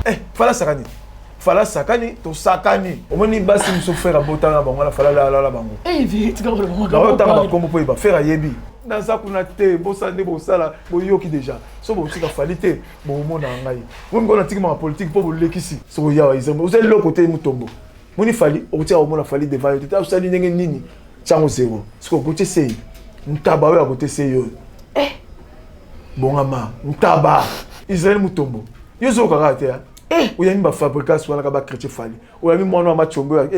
Eh, Fally asakani, Fally asakani, tosakani. Omoni basi mosusu Ferre abotana na bango wana, Fally alalala bango. Naotanga bakombo mpo yeba Ferre ayebi naza kuna te. Bosala nde bosala, boyoki déjà. So botika Fally te, bomona ngai momi natiki maka politike mpo bolekisi. Soko yawa oza eloko te, Mutombo. Moni Fally, okotika komona Fally devant yo te. Osali ndenge nini? Tiango zero. Siko okotie sei ntaba oyo akote sei oyo bongama ntaba. Israel Mutombo, yo ozokaka te. Oyambi bafabricas wana ka bachrétien Fally, oyambi mwana wa Machombe oyo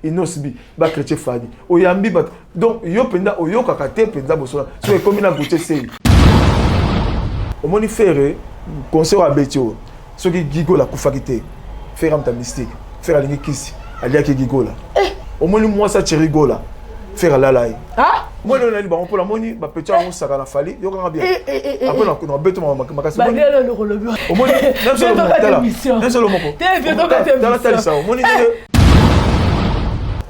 Innoss'B, bachrétien Fally, oyambi bato. Donc yo mpenza oyokaka te mpenza. Bosola soki ekomi na Gautier Sei, omoni Ferre concert oyo abeti oyo, soki Gigola akufaki te, Ferre amuta mystique. Ferre alingi kisi, aliaki Gigola. Omoni mwasi Thierry Gola, Ferre alala ye. Moni oyo nali bango mpona moni bapeti yango osaka na Fally. Yokanga bien, après nabeto makasi. Omoni nasolo moko, talisa. Omoni ndenge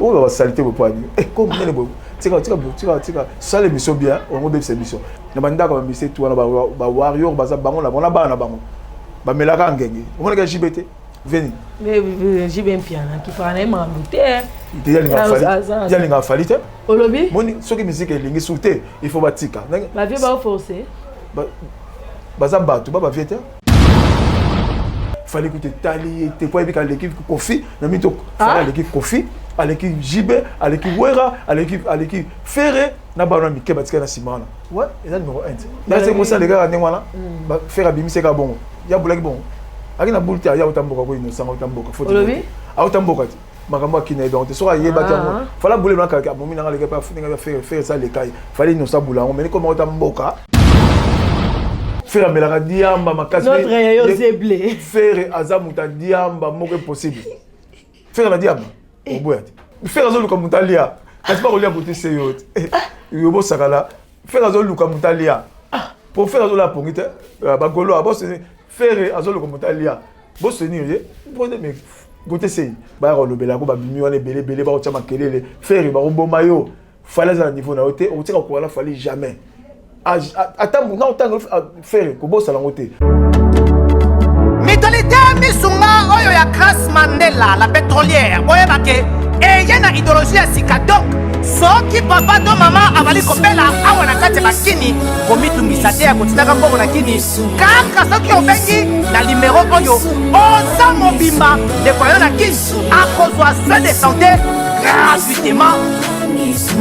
oyo basalite boye, po ani comme nene boye. Tika, tika, tika, tika, sala émission bien. Wango obebisa émission na bandako. Bamise tu wana, bawarrior baza bango na bango na bana na bango, bamelaka ngenge. Omonaka JB te veni. JB Mpiana kifaka na ye makambo te. Ye alingaka Fally te. Olobi? Moni soki musique elingi su te, il faut batika. Bavieux baoforce. Baza bato ba bavieux te. Fally kuta etali ye te, po ayebika aleki Kofi na mito. Fally aleki Kofi, aleki JB, aleki Wera, aleki Ferre na bana mike batikali na nsima wana. Ouais, eza numéro 1 te. Yase mosi alekaka ndenge wana. Ferre abimisi kaka bongo, ya bulaki bongo, aki na bulu te. Aya auta mboka ko Innocent, auta mboka. Auta mboka te. Makambo akina yebi yango te. Soki ayebaki yango, Fally abule nakaka momi nanga aleka mpe ndenge Ferre. Ferre esa aleka ye, Fally Innocent abula yango meni koma auta mboka. Ferre amelaka diamba makasi. Ferre aza moto adiamba moko impossible. Ferre na diamba oboya te. Ferre azoluka moto alia, kasi bakolia kote se yo te. Yo bosakala, Ferre azoluka moto alia po Ferre azola pongi te. Bagolo boseni, Ferre azoluka moto alia, boseni ye. Mais kote sei baya kolobela yango, babimi wana ebele ebele, bakotya makelele. Ferre bakoboma yo. Fally aza na niveau na yo te. Okotika kokoka na Fally jamais. Ata na otanga Ferre, kobosala yango te. Mutualité Misunga oyo ya Grace Mandela la pétrolière, boyebake eye na idéologie ya sika. Donc soki papa to mama azali kobela awa na kati ya bakini, komitungisa te ya kotindaka mbongo na kini. Kaka soki obengi na nimero oyo, oza mobimba, ndeko na yo na kini akozwa soin de santé gratuitement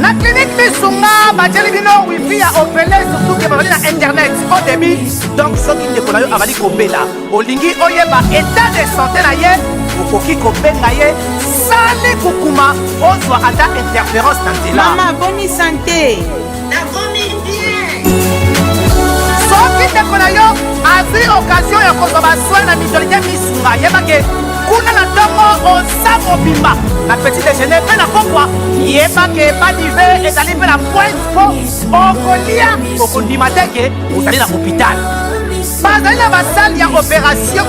na clinique Misunga. Batieli bino wifi ya ofele, surtout ke bazali na internet au débit. Donc soki ndeko na yo azali kobela, olingi oyeba état de santé na ye, okoki kobenga ye sali kukuma, ozwa ata interférence na nzela. Mama, boni santé? Nakomi bien. Soki ndeko na yo azwi occasion ya kozwa basoin na mutualité Misunga, yebake kuna na ntongo oza mobimba, na petit déjeuner mpe na pokwa, yebake badive ezali mpe na pointe, mpo okolia, okondima te ke ozali na hôpital. Bazali na basalle ya opération,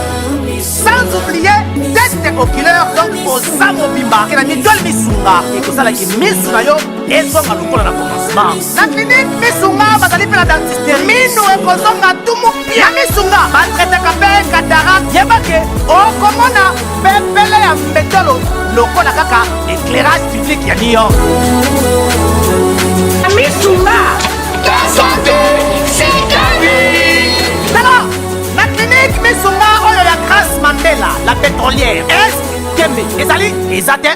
sans oublier test oculaire. Donc oza mobimba na mutuelle Misunga, ekosalaki misu na yo ezonga lokola na commencement. Na clinique Misunga bazali mpe na dentiste, minu ekozonga tumu pia. Na Misunga batraitaka mpe cataracte. Yebake okomona pepele ya mbetolo lokola kaka éclairage public ya New York. Misunga. Santé, c'est la vie. Tala, na clinique Misunga oyo ya Grace Mandela la pétrolière, est tembe ezali eza te.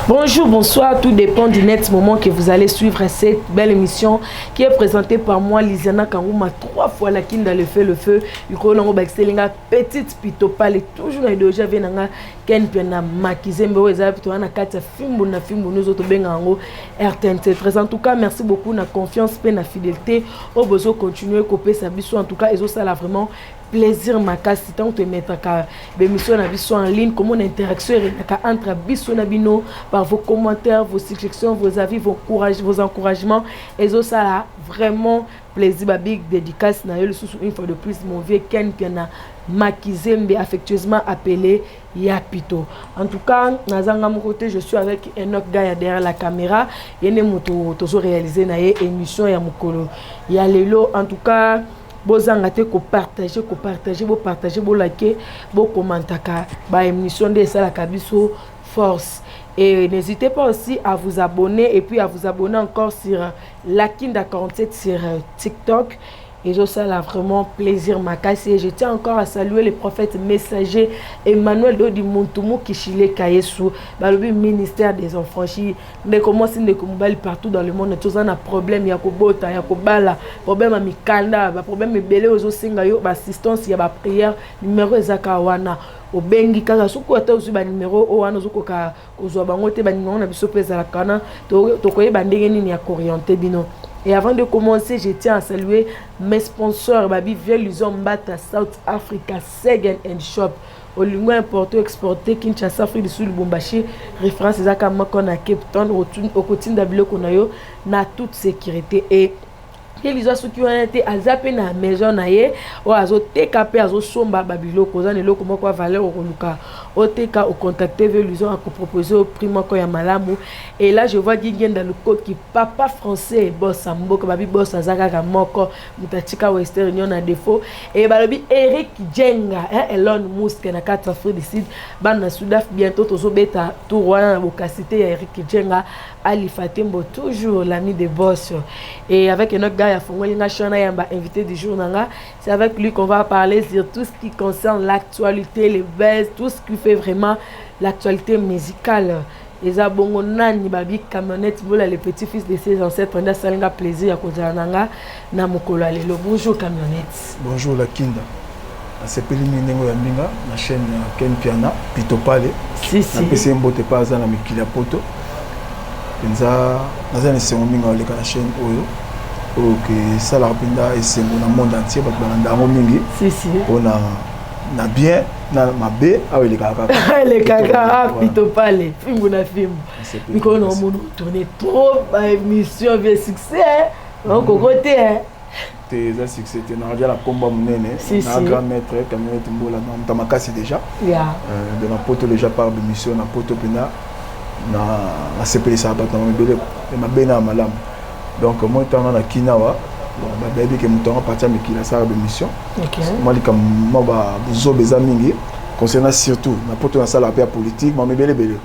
Bonjour, bonsoir, tout dépend du net moment que vous allez suivre cette belle émission qui est présentée par moi, Lisiana Kangouma, trois fois la kinda, le feu, le feu. Yuko Baxelinga, petite pito pale, toujours na idéologie avec nanga Ken Piana Makizembe, oyo eza plutôt na kati ya fimbu na fimbu, nous autres benga yango RTNC 13. En tout cas, merci beaucoup na confiance pe na fidélité oyo bozo continuer kopesa biso. En tout cas, ezosala vraiment plaisir makasi ntango toemetaka bémission na biso en ligne, comment interaction erenaka entre biso na bino par vos commentaires, vos suggestions, vos avis, vos, courage, vos encouragements. Ezosala vraiment plaisir. Babig dédicace na yo lisusu une fois de plus, mon vieux Ken Piana Makizembe, affectueusement appelé Yapito. En tout cas, nazanga moko te, je suis avec Enoch Gaya derrière la caméra. Ye nde moto tozo réaliser na ye émission ya mokolo ya lelo. En tout cas, Bozanga te kopartage, kopartage, bopartage, bolike, bokomantaka baémission nde esalaka biso force. Et n'hésitez pas aussi à vous abonner et puis à vous abonner encore sur Lakinda 47 sur TikTok. Et ça a vraiment plaisir makasi. Et je tiens encore à saluer le prophète messager Emmanuel Dodi Muntumu Kishile Kayesu, balobi ministère des Affranchis. Ndeko mwasi, ndeko mobali partout dans le monde, toza na problème ya kobota, ya kobala, problème ya mikanda, baproblème ebele ozosenga yo baassistance ya baprière, numéro ezaka wana, obengi kaka. Soki ata ozwi banimero oyo wana, ozokoka kozwa bango te, banimero na biso mpe ezalaka wana, tokoyeba ndenge nini ya koorienter bino. Et avant de commencer, je tiens à saluer mes sponsors, Babi Vieux Mbata, South Africa, Segen and Shop. Olingo importer, exporter, Kinshasa, Afrique du Sud, Lubumbashi, référence ezaka moko na Cape Town, okotinda biloko na yo na toute sécurité. Et ye lizwa soki wana te, aza mpe na maison na ye oyo azoteka mpe azosomba babiloko. Oza na eloko moko ya valeur okoluka oteka, ocontacte ve Luison, akopropose yo prix moko ya malamu. Et là je vois Gingenda Lukoki, papa français, boss ya mboka. Babi boss aza kaka moko, moto atika Western Union na défaut. E balobi Eric Jenga, hein, Elon Musk na kati Afrique du Sud, bana na Sudaf, bientôt tozobeta tour wana na bokasi te ya Eric Jenga. Alifa Tembo, toujours l'ami de boss. Et avec un autre gars ya fongoli nga chaîne yamba invité du jour nanga, c'est avec lui qu'on va parler sur tout ce qui concerne l'actualité, les buzz, tout ce qui fait vraiment l'actualité musicale. Eza bongo nani? Babi Camionnette Bola, le petit-fils de ses ancêtres, nde asalinga plaisir ya kozala na nga na mokolo ya lelo. Bonjour Camionnette. Bonjour Lakinda, nasepeli mingi ndenge oyo ya mbinga na chaîne ya Ken Piana Pitopale. Si, si. Napesi ye mbote mpe aza na mikili ya poto. Mpenza naza na esengo mingi aleka na chaîne oyo, oyo ke esalaka mpenza esengo na monde entier, bato balanda yango mingi. Si, si. Mpona na bien na mabe, awa elekaka kaka. Elekaka. Voilà. Pitopale, fimbu na fimbu. Nasepeli Mikolo na makasi. omona tourne trop baémission, vie succès okoko te, hein? Te, eza succès te, nadia na komba monene. Si, na si. Grand maître Camionnette Mbola na moto makasi déjà. De na poto déjà par bémission na poto mpena na nasepelisaka bato na mabele ya mabe na ya malamu. Donc moi ntango na kina awa, bon, bayebi ke moto yango parti ya mikili asalaka bémission. Mwa likambo mwa bozoba eza mingi concernant surtout na poto, nasalaka mpe ya politique, mama ebele ebele,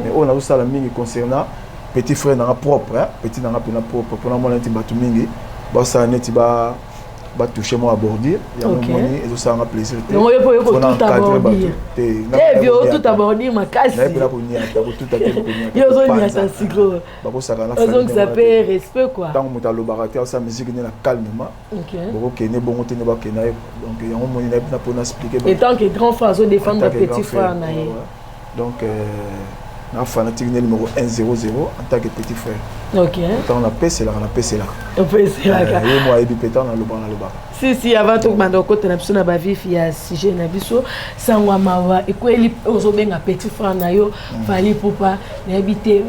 mais oyo nazosala mingi concernant petit frère nanga propre, hein, petit nanga mpena propre, mpona mona neti bato mingi basala neti ba batouche mwa bordure yango. Moni ezosalanga plaisir te. Yango yo mpo oyo Mpona kotuta encadrer bato. bordure. Te. Te, vi otuta bordure makasi. Naye mpena koniata, kotuta te, koniata. Yo ozoniata. Kopanza. Sikoyo Bakosaka na ozongisa mpe respect quoi. Ntango moto alobaka te, asala musique nde na calmement. Bokokende bongo te nde bakende ye. Donc yango moni nayebi na mpona expliquer. En tant que grand frère, azodéfendre En tant que petit grand frère na ye. Ouais. Donc na fanatique nde numéro 1 00 en tant que petit frère. Ntango napeselaka, napeselaka. Opeselaka. Ye mo ayebi mpe ntango nalobaka, nalobaka. Si, si. Avant tokobanda kokota na biso na bavif ya sujet na biso, sango ya mawa ekweli, ozobenga petit frère na yo Fally Ipupa. Nayebi te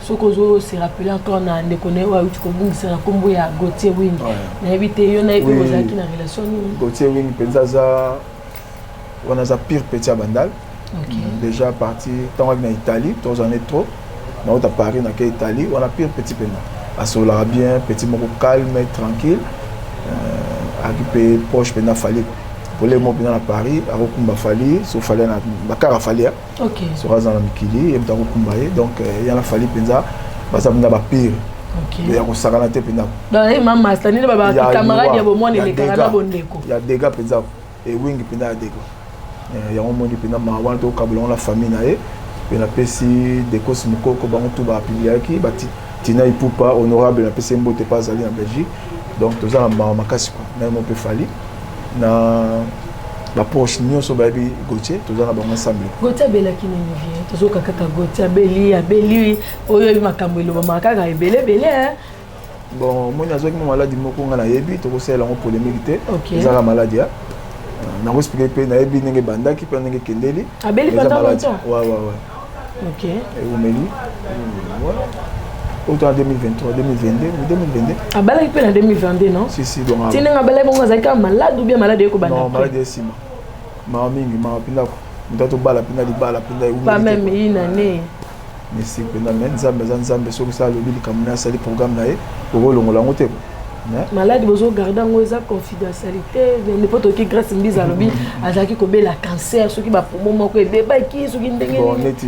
soki ozose rappeler encore na ndeko na ye oyo awuti kobungisa na nkombo ya Gautier Wing. Nayebi te yo nayebi ozalaki na relation nini? Gautier Wing mpenza aza wana, aza pire petit ya Bandal. Déjà parti ntango aki na Italie, tozala ne trop nauta Paris, nake Italie wana. Pire petit mpenza, asololaka bien, petit moko calme, tranquille, aki mpe proche mpenza Fally. Pole mo mpenza na Paris akokumba Fally, so Fally na bakara Fally, soki aza na mikili, ye moto akokumba ye. Donc ya na Fally mpenza baza mpenza bapire ya kosakana te mpenza. Mama stanini, camarade ya bomwana elekaka na bondeko. Ya dega mpenza, ewingi mpenza ya dega. Yango moni mpenza mawa wana, tokokabola yango na famille na ye. Mpe napesi Dekos Mokoko, bango tu bapubliaki, Tina Ipupa honorable, napesi ye mbote mpe azali na Belgique. Donc toza na mawa makasi kua na ye mo mpe Fally na baproche nyonso bayebi Gautier, toza na bango ensemble. Gautier abelaki nini, vie? Tozoka kaka Gautier abeli, abeli oyo, oyebi makambo elobamaka kaka ebele ebele. Bon, omoni azwaki mwa maladi moko, nga nayebi tokosalela yango polémique te. Ezaka maladi ya nango expliquer mpe nayebi ndenge ebandaki mpe ndenge ekendeli. Abeli pendant longtemps? Ouais. Ewumeli oyo na 2023, 2022, 2022. Abalaki mpe na 2022, non? Si, si. Donc ti ndenge abalaki bongo, azalaki kaka malade ou bien malade ekobanda? Non, malade esima. Mawa mingi, mawa mpenza, moto atobala mpenza libala mpenza. Pas même une année. Mesi mpenza, mais Nzambe aza Nzambe. Soki osala, alobi likambo na ye, asali programme na ye, okolongola yango te. Maladi bozogarde yango, eza confidentialité. Mpo toki Grâce Mbiza alobi azalaki kobela cancer, soki bapoumon moko ebebaki, soki ndenge nini. Neti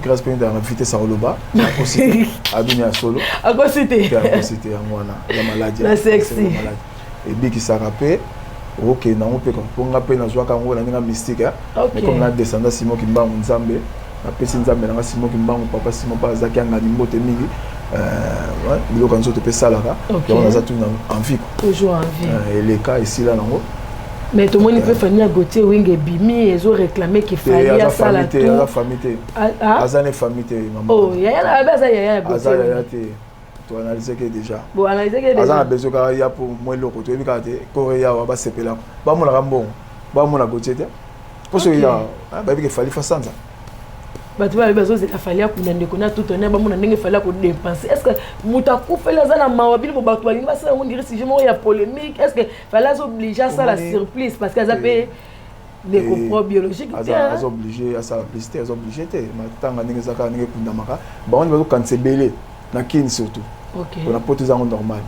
Grâce mpe na vitesse akoloba, akosi, abini ya solo. Akosi te. Akosi te. Yango wana ya maladi. Na sexy. Ebikisaka mpe, okokende yango mpe, mpo nga mpe nazwaka yango na ndenge mystique, mais comme na descendant Simon Kimbangu, Nzambe napesi, Nzambe nanga Simon Kimbangu, papa Simon mpe azalaki angani mbote mingi, biloko ya nzoto mpe esalaka yango, naza toujours na envie. Toujours envie. Eleka, esila nango. Mais tomoni mpe famille ya Gautier Wenge ebimi, ezoréclame ke Fally asala. Tout aza famille te, aza ne famille te. Mama yaya na babe aza yaya ya Aza yaya te, toanalyseke déjà. Bon, analyseke. Aza na besoin kaka ya po mwa eloko, toyebi kaka te. Kore yawa basepelaka, bamonaka mbongo, bamona Gautier te, mpo soki ya bayebi ke Fally fa sanza. Bato bayebi, bazozela Fally akunda ndeko na tutone, bamona ndenge Fally akodépense. Est ce que moto akufeli aza na mawa? Bino bato balingi basala yango ndiri sujet moko ya polémique. Est ce que Fally aza obligé asala surprise parce que aza mpe ndeko pro biologique te? Aza obligé asala plus te, aza obligé te. Matanga ndenge eza kaka, ndenge ekundamaka, bango nde bazokanisa ebele na Kini surtout. Mpona poto eza yango normal.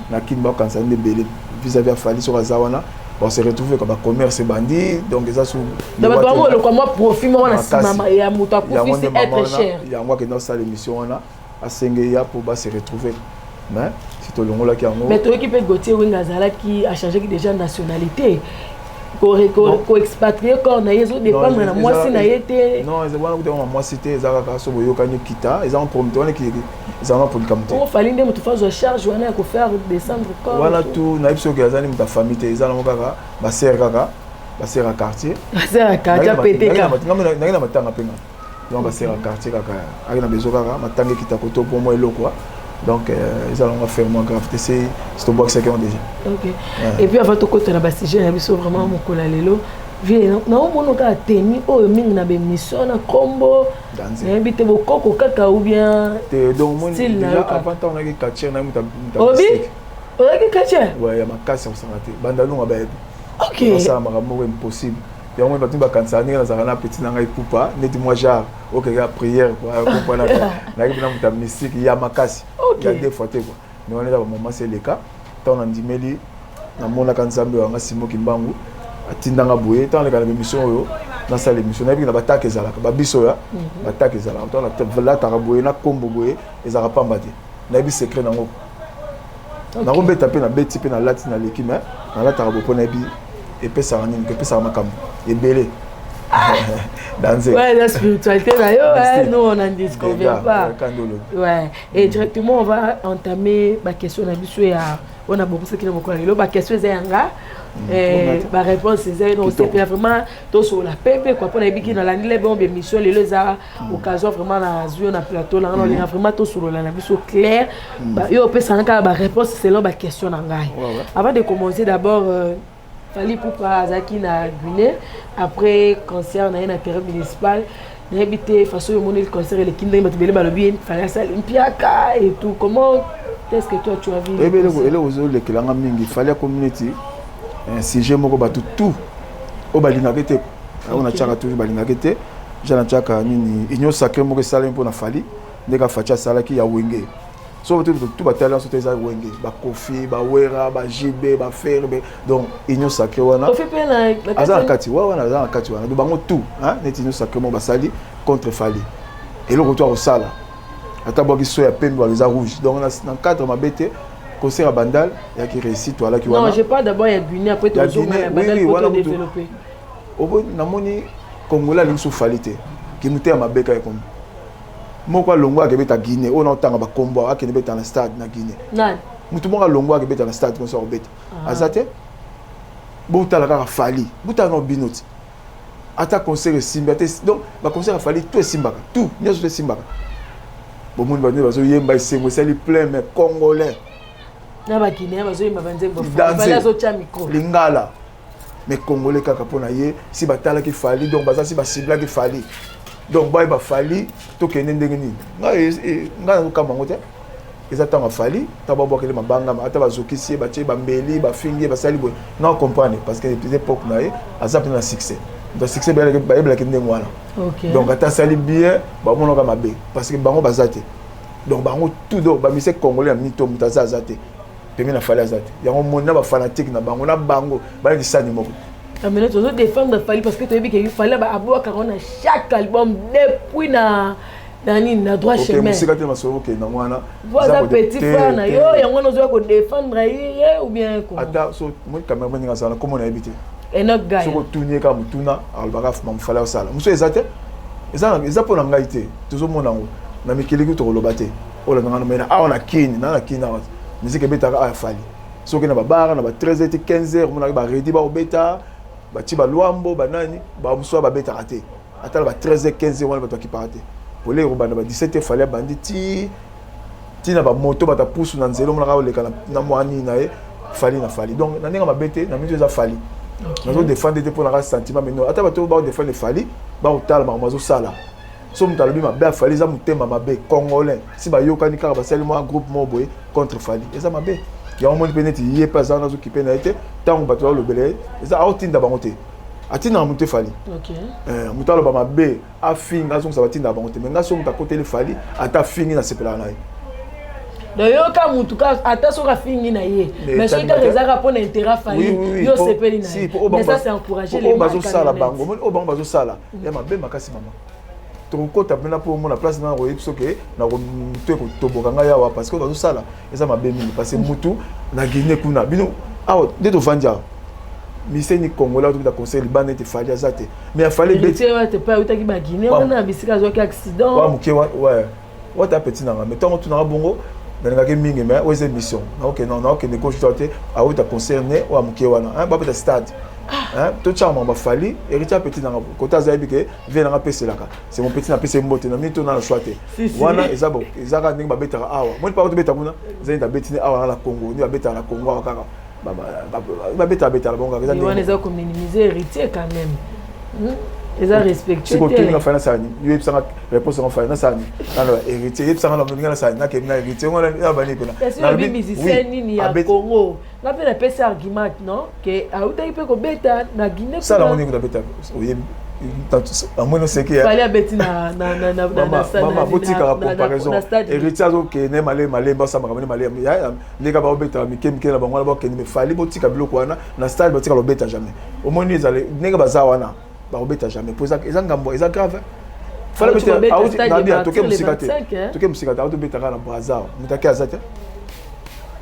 Na Kini bakokanisa nde ebele vis-à-vis ya Fally. Soki aza wana, base retrouve ka bacommerce ebandi, donc eza su. Bato bango olokwa mwa profit moko na nsima ya moto akufi, c'est être cher. Yango akenda kosala émission wana, asenge ya mpo base retrouver, mais si tolongolaki yango. Mais toyoki mpe Gautier Wenge azalaki achangeaki déjà nationalité, koexpatrie corps na ye ezodépendre na mwasi na ye te. Non, wana kuta mwasi te, eza kaka so boyokani kita, eza promoteur wana, eza wana polikambo te. Fally nde moto fazwa charge wana ya kofaire descendre corps. Wana tu nayebi soki aza ni moto ya famille te, eza nango kaka basere, kaka basere ya quartier. Basere ya quartier pete. Nangi na matanga mpenga, donc basere ya quartier kaka aki na besoin kaka matanga ekita koto po mwa eloko. Donc eza nango affaire mwa grave te, se tobwakisaki yango déjà. Ok, et puis avant tokota na basujet na biso vraiment mokolo ya lelo, vie naomona kaka temi oyo mingi na bémission na nkombo, nayebi te, bokoko kaka ou bien? Te, donc omoni déjà avant ntango naki quartier na obi ozalaki quartier. Ouais, ya makasi ya kosanga te, bandalunga bayebi. Osala makambo moko impossible. Yango bato bakanisaka ndenge nazalaka na petit na ngai pupa neti mwa genre okeka prière comprendre, nayaki mpena moto ya mystique ya makasi ya deux fois te quoi. Mais wana eza bamama se eleka. Ntango nandimeli, namonaka Nzambe wanga Simo Kimbangu atindanga boye. Ntango aleka na bémission oyo, nasala émission, nayebi na batake ezalaka babiso ya batake ezalaka. Ntango nalataka boye na kombo boye, ezalaka pamba te, nayebi secret nango. Nakobeta mpe, nabeti mpe, nalati, naleki, mais nalataka boye mpo nayebi epesaka nini, epesaka makambo ebele danze. Ouais, la spiritualité d'ailleurs, ouais, nous on n'en disconvient pas. Ouais. Et directement on va entamer ma question na biso ya on a beaucoup ce qui na mokolo lelo, ba question eza yanga, ba réponse eza no osepela vraiment tosolola pepe quoi, mpona yebiki nalandi le bon émission lelo, eza occasion vraiment nazwi yo na plateau nanga, naolinga vraiment tosolola na biso clair, yo opesanga kaka ba réponse selon ba question na ngai. Avant de commencer d'abord, Fally Ipupa azalaki na Guinée après concert na ye na terrain municipal. Nayebi te façon oyo omoneli concert eleki, ndenge bato ebele balobi Fally asali mpiaka et tout, comment est-ce que toi tu as vu? Oyebi eloko ozolekelanga mingi, Fally akomi neti sujet moko bato tout oyo balingaka te. Oyo natiaka toujours, balingaka te. Ja natiaka nini, union sacrée moko esalemi mpona Fally, ndenge Fatshi asalaki ya Wenge. So tu batali nyonso te, eza Wenge, bakofi, bawera, bajibe, baferbe, donc union sacrée wana aza na kati wana, aza na kati wana. Donc bango tout neti union sacrée moko basali contre Fally. Eloko to akosala, ata bwaki so ya pembe, wala eza rouge. Donc na cadre mabe te, concert ya Bandal yaki réussite, toalaki wana. Non, je parle d'abord ya Guinée, après tozonga na Bandal po développer. Namoni Congolais alingi so Fally te, kimu te ya mabe kaka ekomi moko alongwa akebeta Guinée oyo naotanga bakombo, akende beta na stade na Guinée. Motu moko alongwa akebeta na stade, konso akobeta aza te. Botala kaka Fally, botala na bino ti ata concert esimbi ate. Donc baconcert ya Fally tout esimbaka, tout nyonso to esimbaka. Bomoni bato nde bazoyemba, esengo esali plein, mais Congolais na baguinéen bazoyemba banzembo, Fally azotya micro. Lingala, mais Congolais kaka mpo na ye si batalaki Fally, donc baza si basiblaki Fally, donc bayeba Fally tokende ndenge nini. Ngai nazokamba yango te, eza ntango afali, ntango babwakeli mabanga, ata bazokisi ye, batie bambeli, bafingi ye, basali boye, na comprendre parce que époque na ye aza mpena na succès. Donc succès bayebelaki ndenge wana. Donc ata asali bien, bamonaka mabe parce que bango baza te. Donc bango tout, donc bamise Congolais na mito, moto aza te. Pembe na Fally aza te. Yango moni na bafanatique na bango na bango balaki sani moko. Ah, maintenant tozo défendre Fally parce que toyebi ke Fally abwakaka na chaque album depuis na nini, na Droit Chemin. Mosika te, masolo okende yango wana. Aza petit frère na yo, yango wana ozoya kodéfendre ye ou bien? Ata so moi cameraman ndenge azala, komona yebi te. Enoch Guy. Soki otuni ye kaka motuna, alobaka mamofali osala mosu eza te, eza mpo na ngai te. Tozomona yango na mikili, kutu tokoloba te. Oyo nanga na awa na Kini, na Kini awa, musique ebetaka awa Fally. Soki na babara na ba 13 te, 15 heures, omonaki baredi bakobeta, batie balwambo, banani, bamosusu babetaka te. Ata na ba 13 heures, 15 heures wana, bato bakipaka te. Pole ekobanda ba 17 heures, Fally abandi ti ntina bamoto, bato apusu na nzela, omonaka oleka na mwa nini na ye, Fally na Fally. Donc na ndenge mabe te, na mingi eza Fally nazodefendre te mpo naka sentiment. Mais non, ata bato bakodefendre Fally, bakotala makambo azosala. So moto alobi mabe aFally, eza motema mabe. Congolais si bayokani kaka, basali mwa groupe moko boye contre Fally, eza mabe. Yango moni mpe neti ye mpe aza wana, azokipe na ye te. Ntango bato balobela ye, eza aotinda bango te, atindaka moto eFally. Moto aloba mabe, afinga, azongisa, batindaka bango te. Mais nga, so moto akoteli Fally, ata afingi, nasepelaka na ye. Donc yoka, mutu ata soki afingi na ye, mais soki kaka ezalaka mpona intérêt aFally, yo osepeli na ye. Mais ça, c'est encourager les bazosala bango. Oyo bango bazosala ya mabe makasi, mama, tokokota mpena mpo omona place nga koyebi soki na motu ekotoboka ngai awa, parce que oyo bazosala eza mabe mingi. Parce que mutu na Guinée kuna, bino awa nde tovandi awa, miseni congolais tobeta concert libanda ete Fally aza te, mais aFally. Mpe autaki baguinée wana, bisika azwaki accident. Wa moke wata petit nanga, mais ntango tunanga bongo, nalingaki mingi, mais oyo eza émission, naokende gauche droite te. Awuta concert ne oyo ya moke wana, babeta stade, totyaka makambo aFally. Héritier petit nanga, kote aza, yebi ke vie nanga apeselaka, c'est mon petit, napesa ye mbote na mini to na choix te. Wana eza kaka ndenge babetaka awa. Moni paka tobeta kuna, eza neti abeti ne awa na Congo, nde babetaka na Congo awa kaka, babetaka betaka bango kaka. Wana eza kominimiser Héritier quand même, Eza respectueux. Sikoyo otuninga Fally nasala nini? Yo yebisanga réponse yango. Fally nasala nini? Naloba Héritier, yebisanga na moninga nasala nini? Nakende na Héritier ngo na bani mpena. Kasi olobi musicien nini ya Congo? Nga mpe napesi argument, non, ke autaki mpe kobeta na Guinée. Sala yango ndenge nabeta, oyebi, amoni oseki. Fally abeti na Mama, botikaka comparaison. Héritier azokende malembe malembe, asamaka mane malembe ndenge baobetaka mike mike na bango wana, bakende. Mais Fally, botika biloko wana na stade, batika lobeta jamais. Omoni ezali ndenge baza wana, bakobeta jamais, po eza ngambo, eza grave. Toke mosika te, toke mosika te. Autobeta kaka na Brazza, moto ake aza te.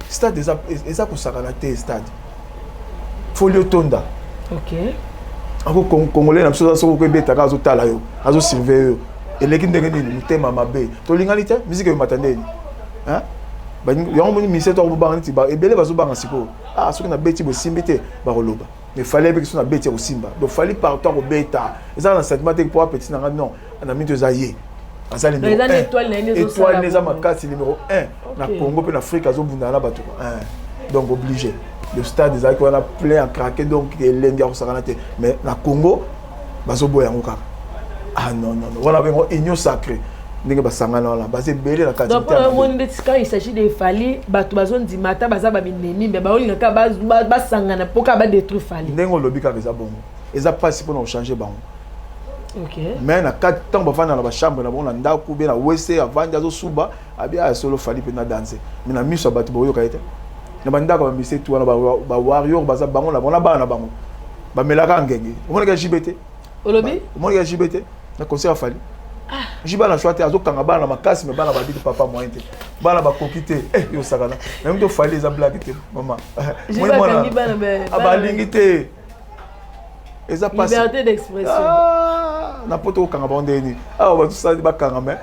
Stade eza kosakana te, stade foli otonda. Ako congolais na biso aza, soki okoebetaka, azotala yo, azosurveille yo. Eleki ndenge nini? Motema mabe, tolingani te. Musique ebemata ndeni yango. Moni ministère to akobanga neti ebele bazobanga sikoyo. Ah, soki nabeti bosimbi te, bakoloba. Mais Fally ayebiki so nabeti ya kosimba. Donc Fally partout akobeta, eza na sentiment te po apeti nanga. Non, na minto eza ye, aza numéro 1, étoile eza makasi, numéro 1 na Congo mpe na Afrique, azobundana na bato. Donc obligé, le stade ezalaki wana plein à craquer. Donc elengi ya kosakana te. Mais na Congo bazoboya yango kaka. Ah non, non, non, wana bengo union sacrée, ndenge basangana wana, baza ebele na kati. Donc mpona omoni ndeti quand il s'agit de Fally, bato bazondima, ata baza babinemi, me baolinga kaka basangana mpo kaka badétruire Fally. Ndenge olobi kaka, eza bongo, eza mpasi mpona kochange bango. Mais na kati, ntango bavanda na bachambre na bango na ndako, be na wese, avandi azosuba, abi aya solo Fally mpe na danse. Mais na miso ya bato boyoka ye te. Na bandako ya bamise tu wana, bawarrior baza bango na bango na bana na bango, bamelaka ngenge. Omonaka JB te? Olobi? Omonaka JB te na concert aFally? JB na choix te, azokanga bana na makasi, mais bana babi te, papa moyen te, bana bakoki te. Eh, yo osakana na mito Fally, eza blague te, mama. Balingi te, eza pasi. Liberté d'expression. Na poto kokanga bango ndenge nini? Awa bato sali bakanga, mais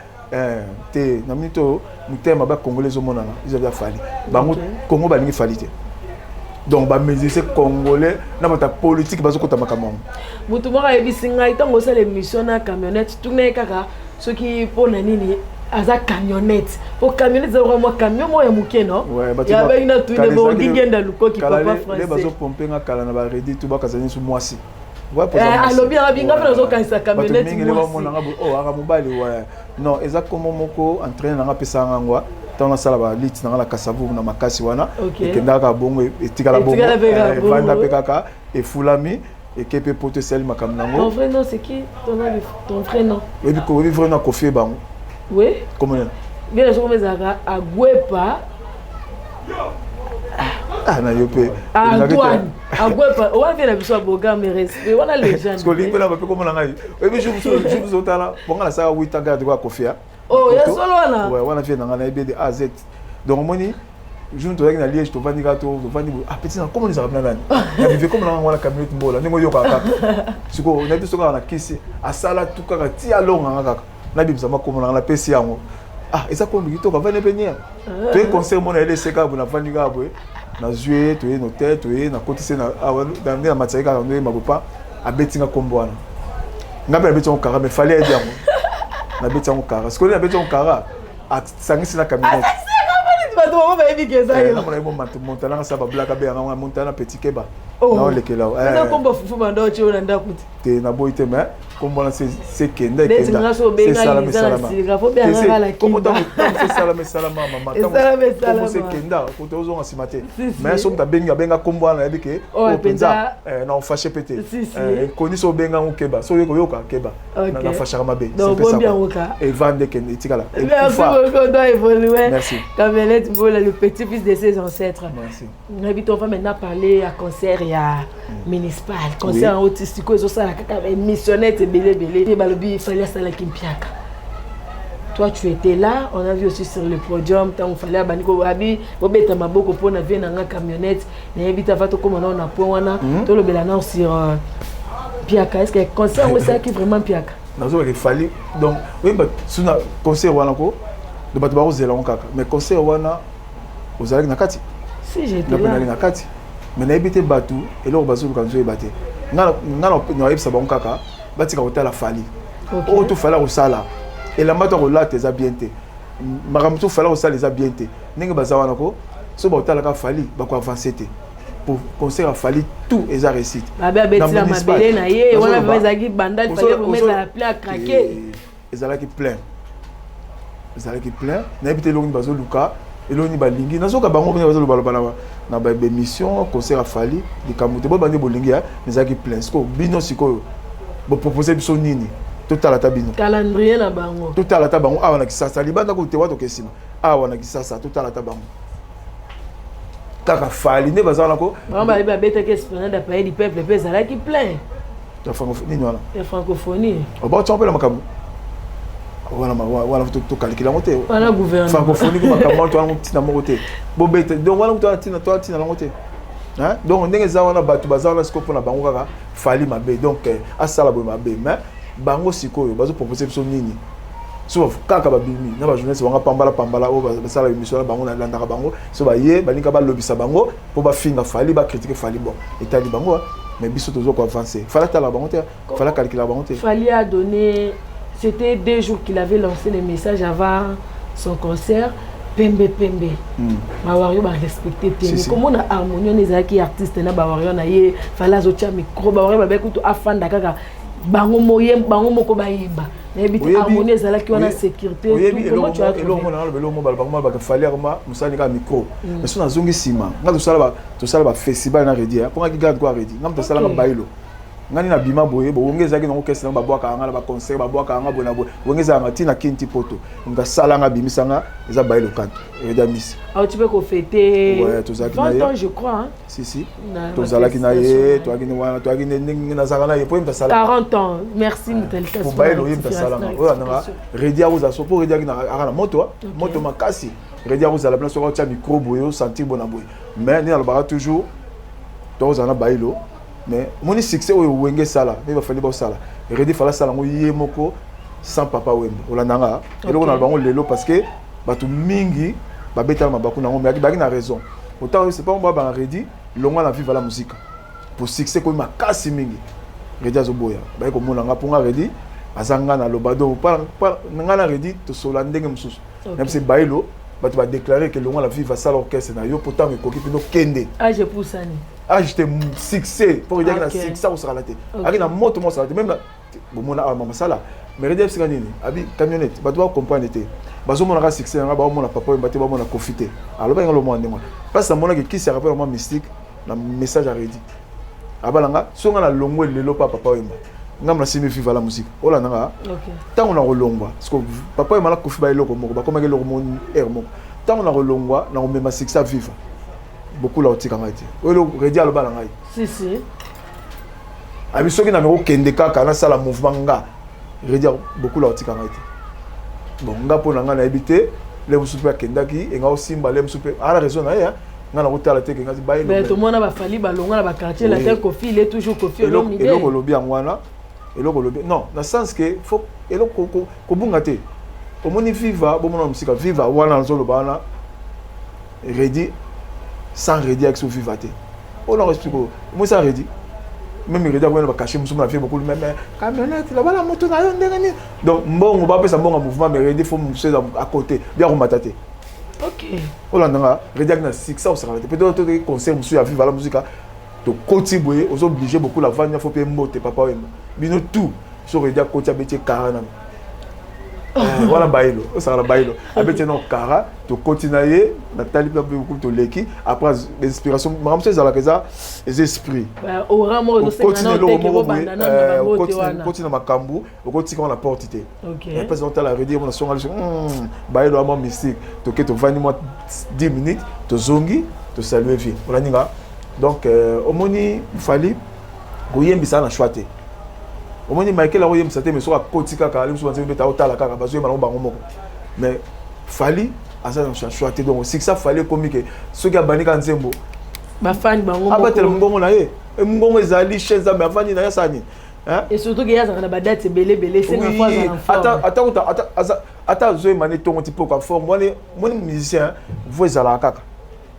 te, na minute oyo motema bacongolais ezomonana eza Fally. Bango Congo balingi Fally te. Donc bamusicien congolais na bato ya politique bazokota makambo yango. Motu moko ayebisi ngai, ntango osala émission na camionnette, tuna ye kaka soki mpona nini aza camionnette, po camionnette eza mwa camion moko ya moke, no ya bengi na tune bongingenda lukoki papa français. Bazopompe nga kala na baredi tu bakasa nyonso mwasi. Alobi yanga binga mpe nazokanisa camionnette. Mingi bamonanga oh, aka mobali. Ouais, non, eza kombo moko entraîneur nanga apesaka nga ngwa ntango nasala baliti nanga na Kasavubu na makasi wana. Ekendaka bongo, etikala bongo, evanda mpe kaka, efulami, eke mpe poto, esali makambo nango. Ton vrai nom, c'est qui? Ton vrai nom? Oyebi vrai nom Kofi bango? Oui. Comment? Bien, soki ezalaka Agwepa. Ah, na yo mpe. Antoine Agwepa owa vie na biso ya boga, mais respect wana légende. Olingi mpe na bape komona ngai, oyebi jour mosusu otala bonga nasala 8 ans garde kwa Kofia. Oh, ya solo wana. Ouais, wana vie na ngai nayebi de A à Z. Donc omoni jour tozalaki na Liège, tovandi kaka, tovandi boye. Ah, petit na komona ezalaka na nani na bive komona ngai wana camionnette mbola ndenge oyokaka kaka sikoyo nayebi so kaka na kisi asala tu kaka ti alonganga kaka nabimisa makombo nanga, napesi yango. Ah, eza kombo kitoko, avandi mpe nie toye concert mona elese kaka boye, navandi kaka boye, nazwi ye, toye na hotel, toye nakotisi nde na matiaki kaka ndoyemba bopa abeti nga kombo wana, nga mpe nabeti yango kara, mais Fally ayebi yango, nabeti yango kara. Sikoyo nabeti yango kara, asangisi na camionnette. Bato bango bayebi ke eza yo. Namona ye montana nga sa bablaka be yanga montana petit keba naolekela. Eza kombo fufu banda otie oyo na ndako te. Te, naboyi te, mais kombo wana sekenda. Ekenda, esalama esalama mama, kombo sekenda kote ozonga nsima te. Mais so moto abengi abenga kombo wana, nayebi ke oyo mpenza na ofâcher mpe te. Koni so obenga ngo keba, so oye koyoka keba, nafâchaka mabe. Evande ekende etikala. Merci beaucoup, doit évoluer. Merci. Camionnette Mbola, le petit-fils de ses ancêtres. Merci. Nayebi, on va maintenant parler ya concert ya municipal, concert yango ti sikoyo ezosala kaka émissionnette ebele ebele. Balobi Fally asalaki mpiaka. Toi, tu étais là, on a vu aussi sur le podium ntango Fally abandi abi bobeta maboko mpona vie na nga camionnette. Nayebi te, ava tokóma nao na point wana, tolobela nao sur mpiaka. Est ce que concert yango esalaki vraiment mpiaka? Nazobaka Fally, donc oyeba suna concert wana ko do bato bakozela yango kaka, mais concert wana ozalaki na kati? Si, j'étais là. Na kati, mais nayebi te bato eloko bazoluka, nzoyeba te. Nga nayebisa bango kaka batika kotala Fally. Oyo to Fally akosala, elamba to akolata eza bien te, makambo to Fally akosala eza bien te. Ndenge baza wana ko so bakotalaka Fally, bakoavance te. Pour concert ya Fally, tout eza réussite. Babe abetila mabele na ye wana vraiment ezalaki bandal, Fally vraiment ezala plein à craquer. Ezalaki plein, ezalaki plein. Nayebi te eloko nini bazoluka, eloko nini balingi. Nazoka bango ndenge bazolobaloba na baémission, concert ya Fally likambo te, bo bande bolingi ya ezalaki plein. Sikoyo bino sikoyo bopropose biso nini? Totala ta bino. Calendrier na bango. Totala ta bango awa na Kisasa, libanda kutu te, wa toke nsima awa na Kisasa, totala ta bango kaka Fally nde baza wana ko. Bango bayebi, babetaki Esplanade ya Palais du Peuple mpe ezalaki plein. Ya Francophonie nini wana? Ya Francophonie. Obatia mpe na makambo wana wana, tokalikila yango te. Wana gouvernement. Francophonie ko makambo wana towana ntina moko te bobete. Donc wana towana ntina, towana ntina nango te. Donc ndenge eza wana, bato baza wana sikoyo mpona bango kaka Fally mabe, donc asala boye mabe. Mais bango sikoyo bazopropose biso nini? So kaka babimi na bajournaliste bango pambala pambala oyo basala émission na bango, nalandaka bango. So baye balinga balobisa bango mpo bafinga Fally, bacritique Fally. Bon, etali bango, mais biso tozo koavance. Fally atalaka bango te, Fally akalikilaka bango te. Fally a donné, c'était 2 jours qu'il avait lancé le message avant son concert. Pembe pembe, bawario barespecte te. Si, komona harmonie wana ezalaki artiste na bawario na ye. Fally azotia micro, bawario babeki kutu afanda kaka bango moye, bango moko bayemba. Nayebi te, harmonie ezalaki wana, sécurité. Oyebi eloko mona naloba, eloko mo balobaka mo balobaka Fally akoma mosali kaka micro. Mais so nazongi nsima, nga tosala bafestival na Redi, mpo ngaki garde kwa Redi, nga moto asalanga bayilo ngani na bima boye. Wenge ezalaki nango kese nango, babwakaka nga na baconcert, babwakaka nga boye na boye. Wenge ezalanga ntina kini ti poto, moto asalanga abimisanga eza bayilo kanto Redi Amisi. Auti mpe kofêter. Tozalaki na ye 20 ans, je crois, hein? Si, si, tozalaki na ye, toyaki wana, toyaki ndenge nazalaka na ye po ye moto asalaka. 40 ans, merci Mutalika. Po bayelo ye moto asalanga oyo ananga Redi akozala so, po Redi aka na moto moto makasi. Redi akozala mpena soki aotya micro boye, osentir bona boye. Mais nde nalobaka toujours, tokozala na bayilo, mais omoni succès oyo Wenge esala nde bafali baosala, Redi Fally asala yango ye moko sans Papa Wemba. Olandanga eloko na bango lelo, parce que bato mingi babetala mabaku nango, mais baki na raison. Autant c'est pas moi banga Redi longwa na Viva la Musique pour succès koyi makasi mingi. Redi azoboya, baye komona nga mpo nga Redi aza nga na loba. Donc nga na Redi tosola ndenge mosusu na biso. Bayilo bato badéclare ke longwa na Viva, asala orchestre na yo po ntango ekoki mpino kende. Age epusani. Age te, succès, mpo Redi aki na succès akosakala te, aki na moto mo asala te. Même bomona awa mama sala, mais Redi abisika nini, abi camionnette, bato bacomprendre te, bazomonaka succès yanga, baomona Papa Wemba te, baomona Kofi te. Alobaki nga lomona ndenge wana, place namonaki kisi yaka mpe na mwa mystique na message ya Redi abalanga. So nga na longwe lelo pa Papa Wemba, ngambo nasimi Viva la Musique, olandanga ntango na kolongwa, parce que Papa Wemba na Kofi ba eloko moko, bakomaki eloko moko aire moko. Ntango na kolongwa, na komema succès ya Viva. Bokula otika ngai te. Oyo Redi aloba na ngai. Si si. Abi soki na meko kende kaka nasala mouvement nga. Redi Bokula otika ngai te. Bon nga mpo na ngai nayebi te. Le mosusu mpe akendaki enga osimba le mosusu mpe ala raison na ye nga nakotala te kenga baye. Mais tomona bafali balongwa na baquartier latin Koffi il est toujours Koffi Olomide. Eloko olobi yango wana eloko olobi non na sens que faut eloko kobunga te omoni viva bomona mosika viva wana nazoloba wana Redi sans Redi avec viva te oyo nako explique omoni sans Redi même Redi akomi na bacachet mosusu na vie bokulu meme camionnette loba na moto na yo ndenge nini donc mbongo bapesa mbongo ya mouvement mais Redi faut mosusu eza à côté bia komata te. Ok. Olanda nga Redi aki na succès osakana te peut-être totoki concert mosusu ya viva la musica tokoti boye ozo oblige beaucoup la vanya faut mpe mbote papa wemba bino tout so Redi akoti abeti ekara nano. Wana bayilo osaka na bayilo abeti no kara tokoti na ye natali mpe toleki après inspiration makambo mosusu ezalaka eza eza esprit okoti na eloko moko boye okoti na makambo okotika wana porte te mpasi otala Redi mona songa liso bayilo ya mwa mystique toke tovandi mwa 10 minutes tozongi tosalue vie olandi nga. Donc omoni Fali koyembisa na choix te. Omoni Michael akoyembisa te mais soki akoti kaka ali mosusu banzembe beta otala kaka bazoyemba nango bango moko mais Fali aza na choix te. Donc succès Fali ekomi ke soki abandi kaka nzembo bafani bango abatela mongongo na ye mongongo ezali chez Nzambe avandi na ye asala nini. Et surtout ke ye azalaka na badate ebele ebele esenga fo azala na forme. Ata azoyemba ne ntongo ti poko forme wana moni musicien vo ezalaka kaka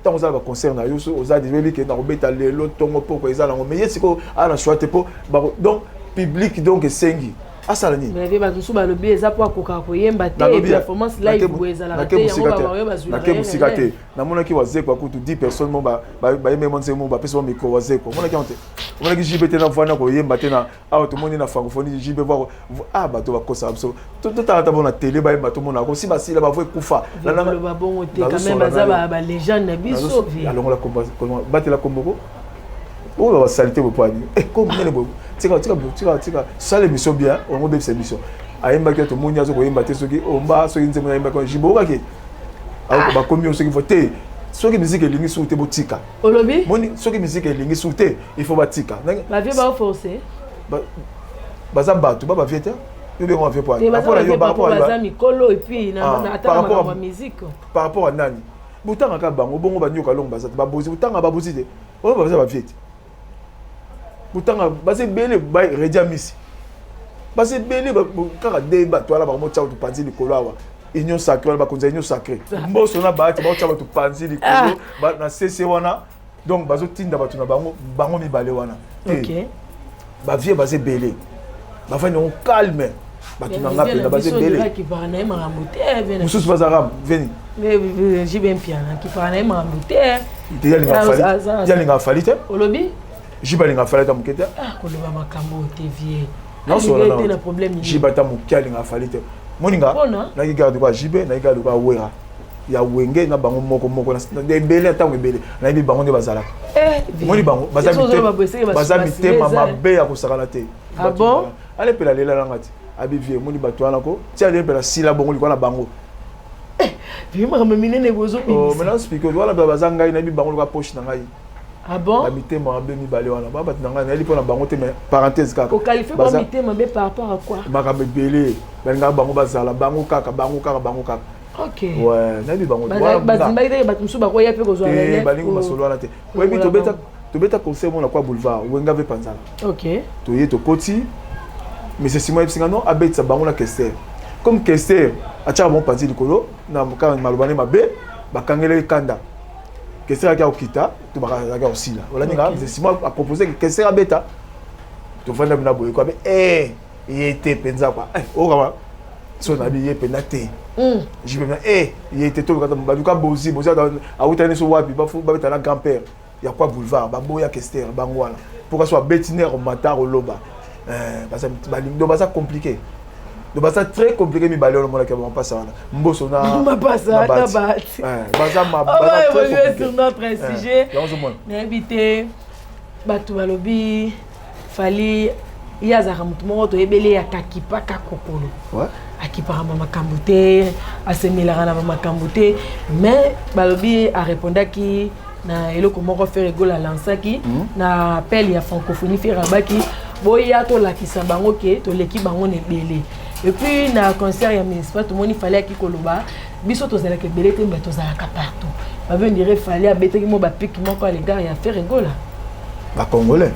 ntango ozala baconcert na yo so oza oyebi ke nakobeta lelo ntongo poko eza nango mais ye sikoyo aa na choix te mpo donc public donc esengi asala nini. Mais bato mosusu balobi eza mpo akokaka koyemba te performance live boye ezalaka te yango babaoyo bazwilaka nake mosika te. Namonaki Wazekwa kutu 10 personnes mo bayembe mo nzembo bapesi mo micro Wazekwa omonaki yango te omonaki JB te na vanda koyemba te na awa tomoni na francophonie JB voir ah bato bakosaka biso totala ta bona télé bayemba tomona kosi basila bavo ekufa. Loba bongo te quand même baza ba légende na biso. Alongola batela komboko oyo basalite boye po ani comme nene boye tika tika tika tika sala émission bien ongo bebisa émission ayembaki yo tomoni azo koyemba te soki omba soki nzembo ayembaki jibo okaki bakomi yo soki vo te soki musique elingi suku te botika. Olobi moni soki musique elingi suku te il faut batika. Bavie baoforce baza bato ba bavie te yo bengo bavie po baza mikolo et puis ata na makambo ya musique par rapport à nani botangaka bango bongo banyoka longo baza te babozi botanga babozi te oyo baza bavie te botanga baza ebele Redi Amisi baza ebele kaka de bato wana bango motia bato panzi likolo awa union sacré wana bakonzi ya union sacré mboso na bahati baotia bato panzi likolo na cc wana donc bazotinda bato na bango bango mibale wana te bavie baza ebele bavandi yango calme bato na nga mpenza baza ebele mosusu bazalaka veni JB Mpiana kipaka na ye makambo te. Ye alingaka Fali te. Olobi JB alingaka Fali ata moke te. Koloba makambo te vie te na problème JB ata moke alingaka Fali te moninga naki garde kwa JB naki garde kwa Wera ya Wenge na bango moko moko ebele ntango ebele nayebi bango nde bazalaka moni bango baza mitema mabe ya kosakana te. Ale mpela lela nanga ti abi vie moni bato wana ko ti ale mpela sila bongo likwa na bango. Makambo minene bozobimisa. Maintenant speaker wana baza ngai nayebi bango loka poche na ngai. Ah bon? Bamitema mabe mibale wana ba bato na ngai nayebi mpona bango te mais parenthèse kaka. Oqualifie bango mitema mabe par rapport à quoi? Makambo ebele balingaka bango bazala bango kaka bango kaka bango kaka. Ok. Ouais, nayebi bango. Bazimbaki te bato mosusu bakoya mpe kozwa relève. Balingi masolo wana te. Oyebi tobeta tobeta concert mona kwa boulevard Wenga ve panzala. Ok. Toye tokoti monsieur Simon yebisinga non abetisa bango na Kester. Comme Kester atiaka bango panzi likolo na kaka maloba ne mabe bakangeli kanda. Kester aki akokita to bakazalaki akosila. Olandi nga monsieur Simon a proposé que Kester abeta. Tovanda bina boye kwa be eh ye te penza kwa. Eh okama so na bi ye penza te. Je me eh ye te to baluka bozi bozi awutani so wapi bafu babeta na grand-père ya kwa boulevard baboya Kester bango wana pourquoi so abeti ne mata koloba baza balingi baza compliqué donc baza très compliqué mibale wana omonaki mapasa wana mboso na mapasa na bahati baza baza très compliqué sur notre sujet nayebi te bato balobi Fali ye azalaka motu moko toyebeli ye akakipaka kokolo akipaka bamakambo te asemelaka na bamakambo te mais balobi arépondaki Na eloko moko Ferre Gola alansaki na appel ya francophonie, Ferre abaki boya tolakisa bango ke toleki bango na ebele. Et puis na concert ya municipal, tomoni Fally aki koloba biso tozalaka ebele te, mais tozalaka partout. Babe, on dirait Fally abetaki mo bapique moko à l'égard ya Ferre Gola. Bacongolais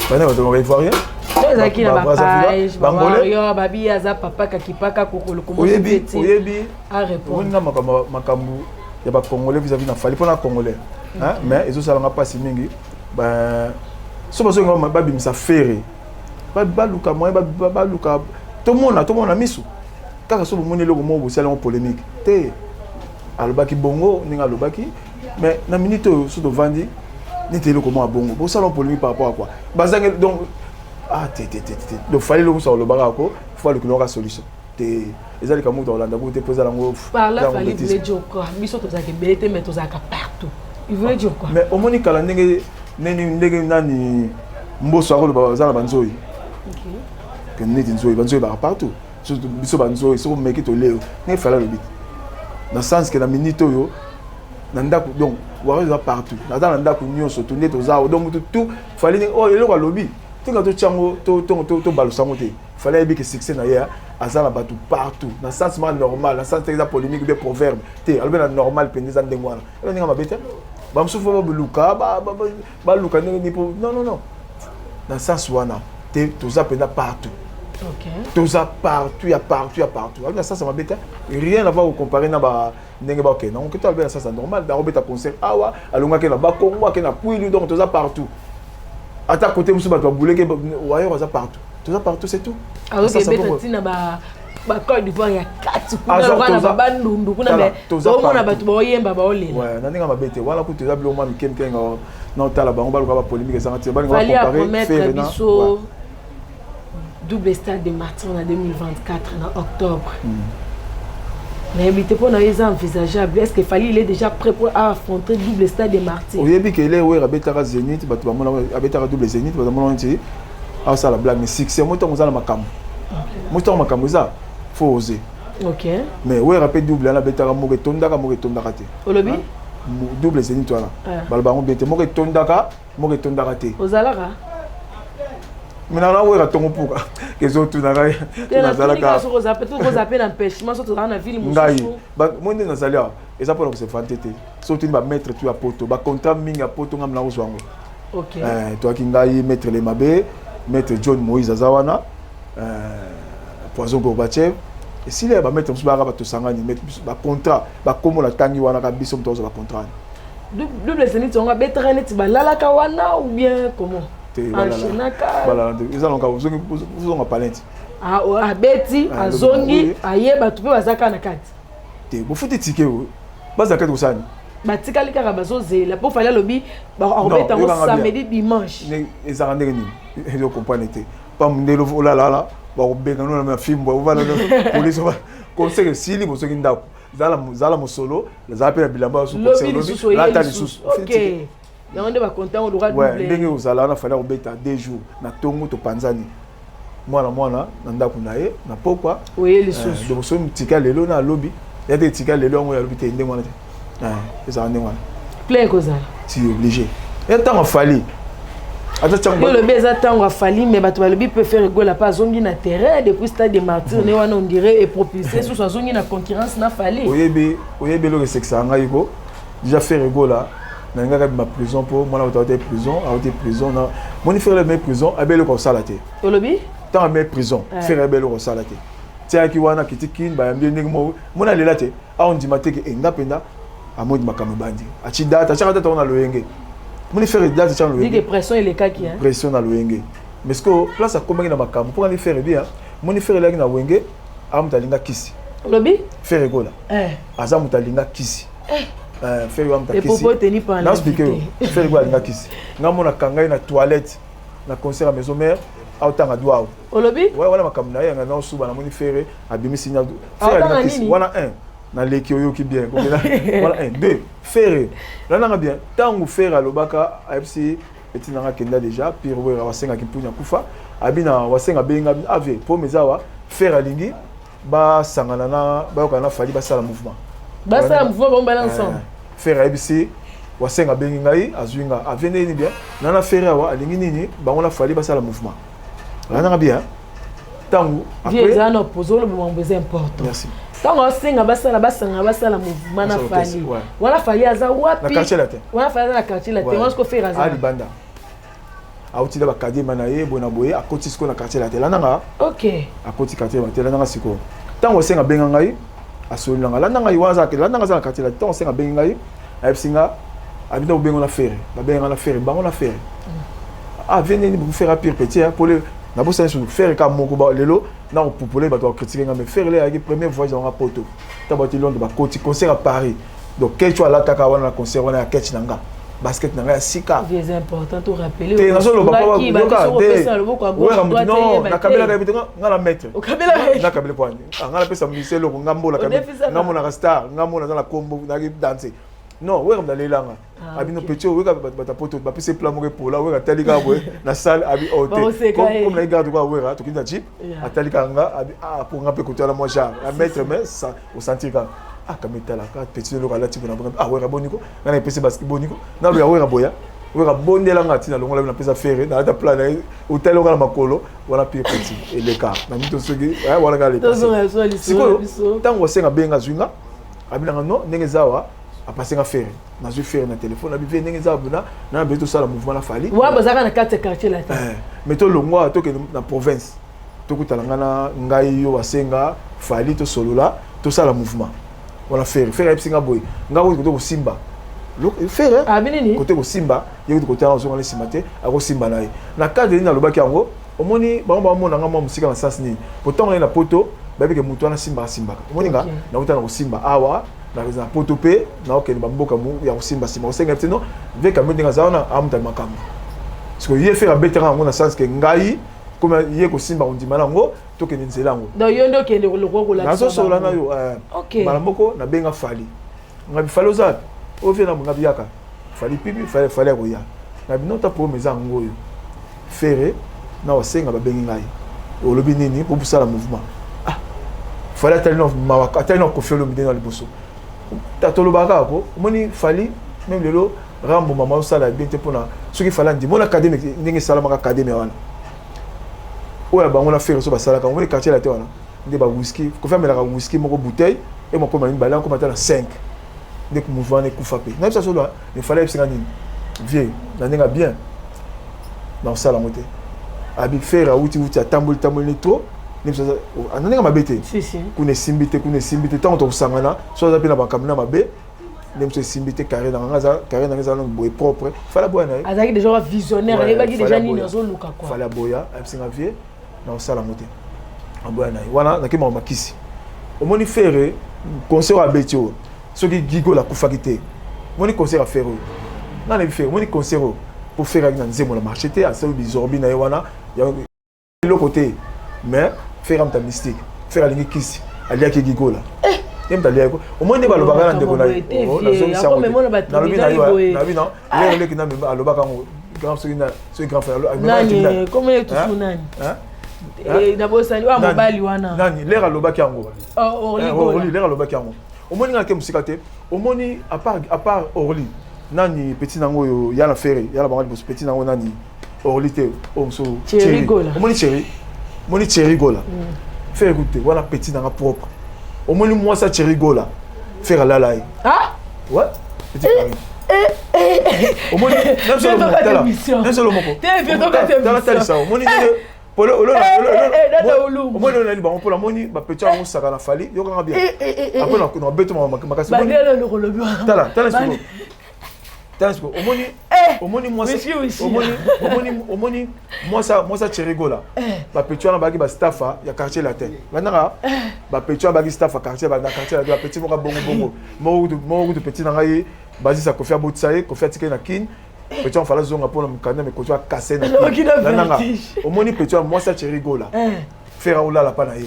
bana, bato baivoirien. To ezalaki na bapage bawario, babi aza papa kakipaka kokolo. Oyebi, oyebi. A répondre. Oyebi makambo ya bacongolais vis-à-vis na Fally, mpona congolais, mais ezosalanga mpasi mingi. So bazolinga babimisa Ferre, baluka moyen, baluka tomona miso kaka. So bomoni eloko moko bosala yango polémique te. Alobaki bongo ndenge alobaki, mais na minute oyo so tovandi neti eloko moko ya bongo, bosala yango polémique par rapport à quoi? Bazangi donc, ah te te te te. Donc Fally, eloko mosu alobaka ko fo alukilaka solution te. Eza likambo moto akolanda bongo te, mpo eza yango. Par là, Fally voulait dire quoi? Biso tozalaka ebele te, mais tozalaka partout, il voulait dire quoi? Mais omoni kala ndenge ndenge nani Mboso akoloba baza na banzoi ke neti nzoi, banzoi baka partout. Biso banzoi, soki omeki toleo ndenge Fally alobi te, na sens ke na minute oyo na ndako, donc waro eza partout, naza na ndako nyonso to nde toza awa. Donc motu tout Fally oyo eloko alobi tinga totia yango, tobalusa yango te. Fally ayebi ke succès na ye aza na bato partout, na sens ma normal, na sens te eza polémique be proverbe te. Alobi na normal mpenza, eza ndenge wana, eza ndenge mabe te. Bamosusu fo baluka, baluka ndenge nini po non, non, non, na sens wana te. Toza mpenza partout, toza partout ya partout ya partout. Alobi na sens ya mabe te, rien à voir kocomparer na ba ndenge bakende yango kito. Alobi na sens ya normal, akobeta concert awa, alongaki na Bakongo, ake na Kwilu. Donc toza partout, ata côté mosusu bato babuleke wayor aza partout, toza partout, c'est tout. Azokebeta ntina bacôte d'Ivoire ya kati kuna, lokola na babandundu kuna, me omona bato baoyemba, baolela. Na ndenge mabe te wana kutu, eza biloko mwa mike mike na otala bango baluka bapolémique ezanga te. Fally apromettre biso double stade de Martyr na 2024 na octobre. Nayebi te, mpo na ye eza envisageable? Est ce que Fally, il est déjà prêt pour affronter double stade de Martyr? Oyebi ke ele oyo abetaka Zénith, bato bamona abetaka double Zénith, bato bamona neti aosala blague. Mais succès mo, ntango oza na makambo mo, ntango makambo eza, faut oser. Mais Wera mpe double wana abetaka, moko etondaka, moko etondaka te. Olobi? Double Zénith wana, baloba yango bien te, moko etondaka, moko etondaka te. Ozalaka? Me na Wera ntongo mpuka ezotunaka. Nazalaka mpe na empêchement, so tozalaka na ville. Ngai mo nde nazali awa, eza mpona kose vanter te. So otuni bamaître tu ya poto, bacontrat mingi ya poto, ngai nakozwa yango. Toyaki ngai, maître Le Mabe, maître John Moïse aza wana, Poison Gorbatchev, esili ya bamaître mosusu bayaka, bato tosangani bacontrat, bakombo na ntangi wana kaka biso moto akozwa bacontrat wana. Double Zénith yango abetaka neti balalaka wana ou bien comment? Enchaînaka? Eza lonka ozonga palin ti. Abeti, azongi, aye, bato mpe baza kaka na kati. Te, bofuti tike oyo, baza kati kosala nini? Batikali kaka bazozela, mpo Fally alobi akobeta yango samedi, dimanche. Ezalaka ndenge nini? Ezocomprendre te. Pambu ndenge olalala, bakobenga no na fimbo, ovanda polise. Concert esili, bosoki ndako, zala mosolo, zala mpe na bilamba. Lata lisusu yango nde bakonta yango loka. Double ndenge ozala wana, Fally akobeta 2 jours, na ntongo topanzani, mwana mwana na ndako na ye, na pokwa. Oye lisusu. Donc soki tika lelo na alobi ya te, tika lelo yango alobi te, ndenge wana te, ezala ndenge wana. Plein ekozala. Si obligé ya ntango aFally. Ata olobi eza ntango aFally, mais bato balobi mpe Ferre Gola mpe azongi na terrain depuis stade de Martyr ne wana, on dirait epropulsé susu, azongi na concurrence na Fally. Oyebi, oyebi eloko esekisaka ngai ko déjà, Ferre Gola nalingaka bima prison mpo mwana bato aote prison, aote prison na moni Ferre abe prison, abe eloko kosala te. Olobi? Ntango abe prison, Ferre abe eloko kosala te, tiaki wana kiti kini, bayambi ye ndenge moko, moni alela te, awa ndima te ke enga mpenza amoni makambo ebandi, aci date, atiaka date yango na loyenge. Moni Ferre date atiaka na loyenge. Pression elekaki. Pression na loyenge, mais ce que place akomaki na makambo mpo kani Ferre bien, moni Ferre elaki na Wenge, aza moto alinga kisi. Olobi? Ferre Gola aza moto alinga kisi. Ferre wa moto akisi, Ferre Gola alinga kisi. Nga mona kangai na toilette na concert ya Maison Mère, aotanga dwao. Olobi? Wana makambo na ye yanga na osuba, namoni Ferre abimisi Ferre alinga kisi wana 1 naleki, oyoki bien wana 1 2 Ferre landanga bien. Ntango Ferre alobaka, ayebisi etinanga kenda déjà pire Wera wasengaki mpuni akufa, abi na wasenga abenga ave pome eza awa. Ferre alingi basangana na bayokana na Fally, basala mouvement. Basala mouvement, bango bala ensemble. Ferre ayebisi Wasenga abengi ngai, azwi nga, avie nini bien nana Ferre awa alingi nini, bango na Fally basala mouvement. Alandanga bien ntango. Eza na opose, oloba mambo eza important. Merci. Ntango asenga basala, basanga, basala mouvement na Fally wana, Fally aza wapi? Na Quartier Latin. Wana Fally aza na Quartier Latin wana, siko Ferre aza libanda, auti na bakadema na ye boye na boye, akoti sikoyo na Quartier Latin, landanga. Akoti Quartier Latin, landanga sikoyo. Ntango osenga abenga ngai, asoli nanga, landa ngai wana, landa ngai, aza na Quartier Latin. Ntango osenga abengi ngai, ayebisi nga abina kobenga na Ferre, babenga na Ferre, bango na Ferre. Ah, vie nini Ferre pire petit pole nabosani susu Ferre ka moko. Lelo na kopupole bato bacritiquer nga, mais Ferre le ayaki premier voyage yango poto. Ntango bati Londres, bakoti concert à Paris, donc ketch oyo alataka wana na concert wana ya ketch na nga, basket na ngai ya sika. Te, nazoloba nakabelaka yebi te. Nga na maître nakabele po nga napesa mise eloko nga mbola, nga monaka star, nga mona aza na kombo, nayaki danse. Non, weka moto alelanga abino petit oyo, weka bato ya poto bapesi plan moko epola. Weka atali kaka boye na salle, abi oyo te, comme nayi garde kwa wera, tokindi na jeep, atali kaka nga, abi ah, po nga mpe koto wana mwa genre ya maître, mais osentir kaka ah kame etalaka petit eloko alati bona. Ah, wera boniko, nga na epesi basket boniko, naloya wera boya, wera bondelanga ntina longola napesa Ferre, nalata plan na ye, otali oka na makolo wana pire petit eleka na mito soki wana kaka leka. Sikoyo ntango asenga benga, azwi nga, abinanga non, ndenge eza awa, apasenga Ferre, nazwi Ferre na telefone, abi vie ndenge eza bona na be tosala mouvement na Fally. Wa bazalaka na kati ya Quartier Latin. Mais tolongwa, tokende na province, tokutana nga na ngai, yo asenga Fally, tosolola, tosala mouvement wana. Ferre ayebisi nga boye, nga kote kosimba Ferre kote kosimba ye kote kotala, ozonga na nsima te, akosimba na ye na cadre nini. Alobaki yango, omoni bango bamona nga mwa mosika na sens nini, pourtant ngai na poto bayebike motu wana simbaka simbaka. Omoni nga nauta na kosimba awa na poto mpe naokende bamboka ya kosimba nsima kosenga te. Non, veka mbe ndenge aza wana, amuta makambo. Sikoyo ye Ferre abetaka yango na sens ke ngai comme ye kosimba kondima na yango, tokende nzela yango. Donc yo nde okende lokwa kolakisa? Nazosola na yo mbala moko, nabenga Fally, ngabi Fally oza wapi? Oyo vie na ngabi yaka Fally pipi, Fally akoya. Ngabi nota problème eza yango oyo, Ferre na wasenga babengi ngai, olobi nini po bosala mouvement? Ah, Fally atali na mawa, atali na Koffi Olomide na liboso. Tolobaka kaka ko omoni Fally même lelo Rambo mama osala bien te mpona soki Fally andimi ona académie ndenge esalamaka, académie wana oyo ya bango na Ferre so basalaka, omoni Quartier Latin wana nde ba whisky, Koffi amelaka whisky moko bouteille e mokoma mibale, akoma ata na 5 nde mouvement wana ekufa. Mpe nayebisa solo, efale ayebisinga nini, vie na ndenge ya bien na kosala yango te. Abi Ferre awuti wuti, atamboli tamboli ni trop na ndenge mabe te, kuna esimbi te, kuna esimbi te. Ntango tokosangana so aza mpe na makambo na mabe nde moso esimbi te. Carré na nga aza carré na nga eza nano boye propre, Fally aboya na ye. Azalaki déjà visionnaire, ayebaki déjà nini azoluka quoi. Fally aboya, ayebisinga vie na kosala yango te, aboya na ye wana. Nakemaka makisi, omoni Ferre concert oyo abeti oyo, soki Gigola akufaki te, omoni concert ya Ferre oyo, nga nayebi Ferre, omoni concert oyo po Ferre ayaki na nzembo na marché te, asali bizorbi na ye wana eloko te. Mais Ferre amuta mystique, Ferre alingi kisi, aliaki Gigola, ye moto aliaki. Omoni nde balobaka na ndeko na ye, nazongisi yango, nalobi na yo, nabi na lelo leki na alobaka yango grand, soki na soki grand frère. Nani komona tusu nani nabosani oyo mobali wana? Nani lere alobaki yango? Orly. Lere alobaki yango, omoni nga te mosika te. Omoni à part Orly, nani petit nango oyo ya na Ferre, ya na bango liboso, petit nango nani, Orly te, oyo mosusu. Omoni Thierry, omoni Thierry Gola, Ferre kutu te wana, petit nanga propre. Omoni mwasi ya Thierry Gola, Ferre alala ye. Ouais, petit Paris. Omoni nensolo moko talisa, omoni ndenge omoni oyo nani bango mpona omoni bapetits yango osaka na Fally, yokanga bien, après na beto makasi. Tala, tala sikoyo, tala sikoyo, omoni, omoni mwasi, omoni, omoni, omoni mwasi ya Thierry Gola, bapetits wana bayaki bastaff ya Quartier Latin, bandaka bapetits wana bayaki staff ya quartier na Quartier Latin, bapetits moko bongo bongo, moko kutu petit na ngai bazisa, Koffi abotisa ye, Koffi atikali na Kine, petit wana Fally azonga mpona mokanda, mais Koffi akase na nanga. Omoni petit wana, mwasi ya Thierry Gola, Ferre olala mpa na ye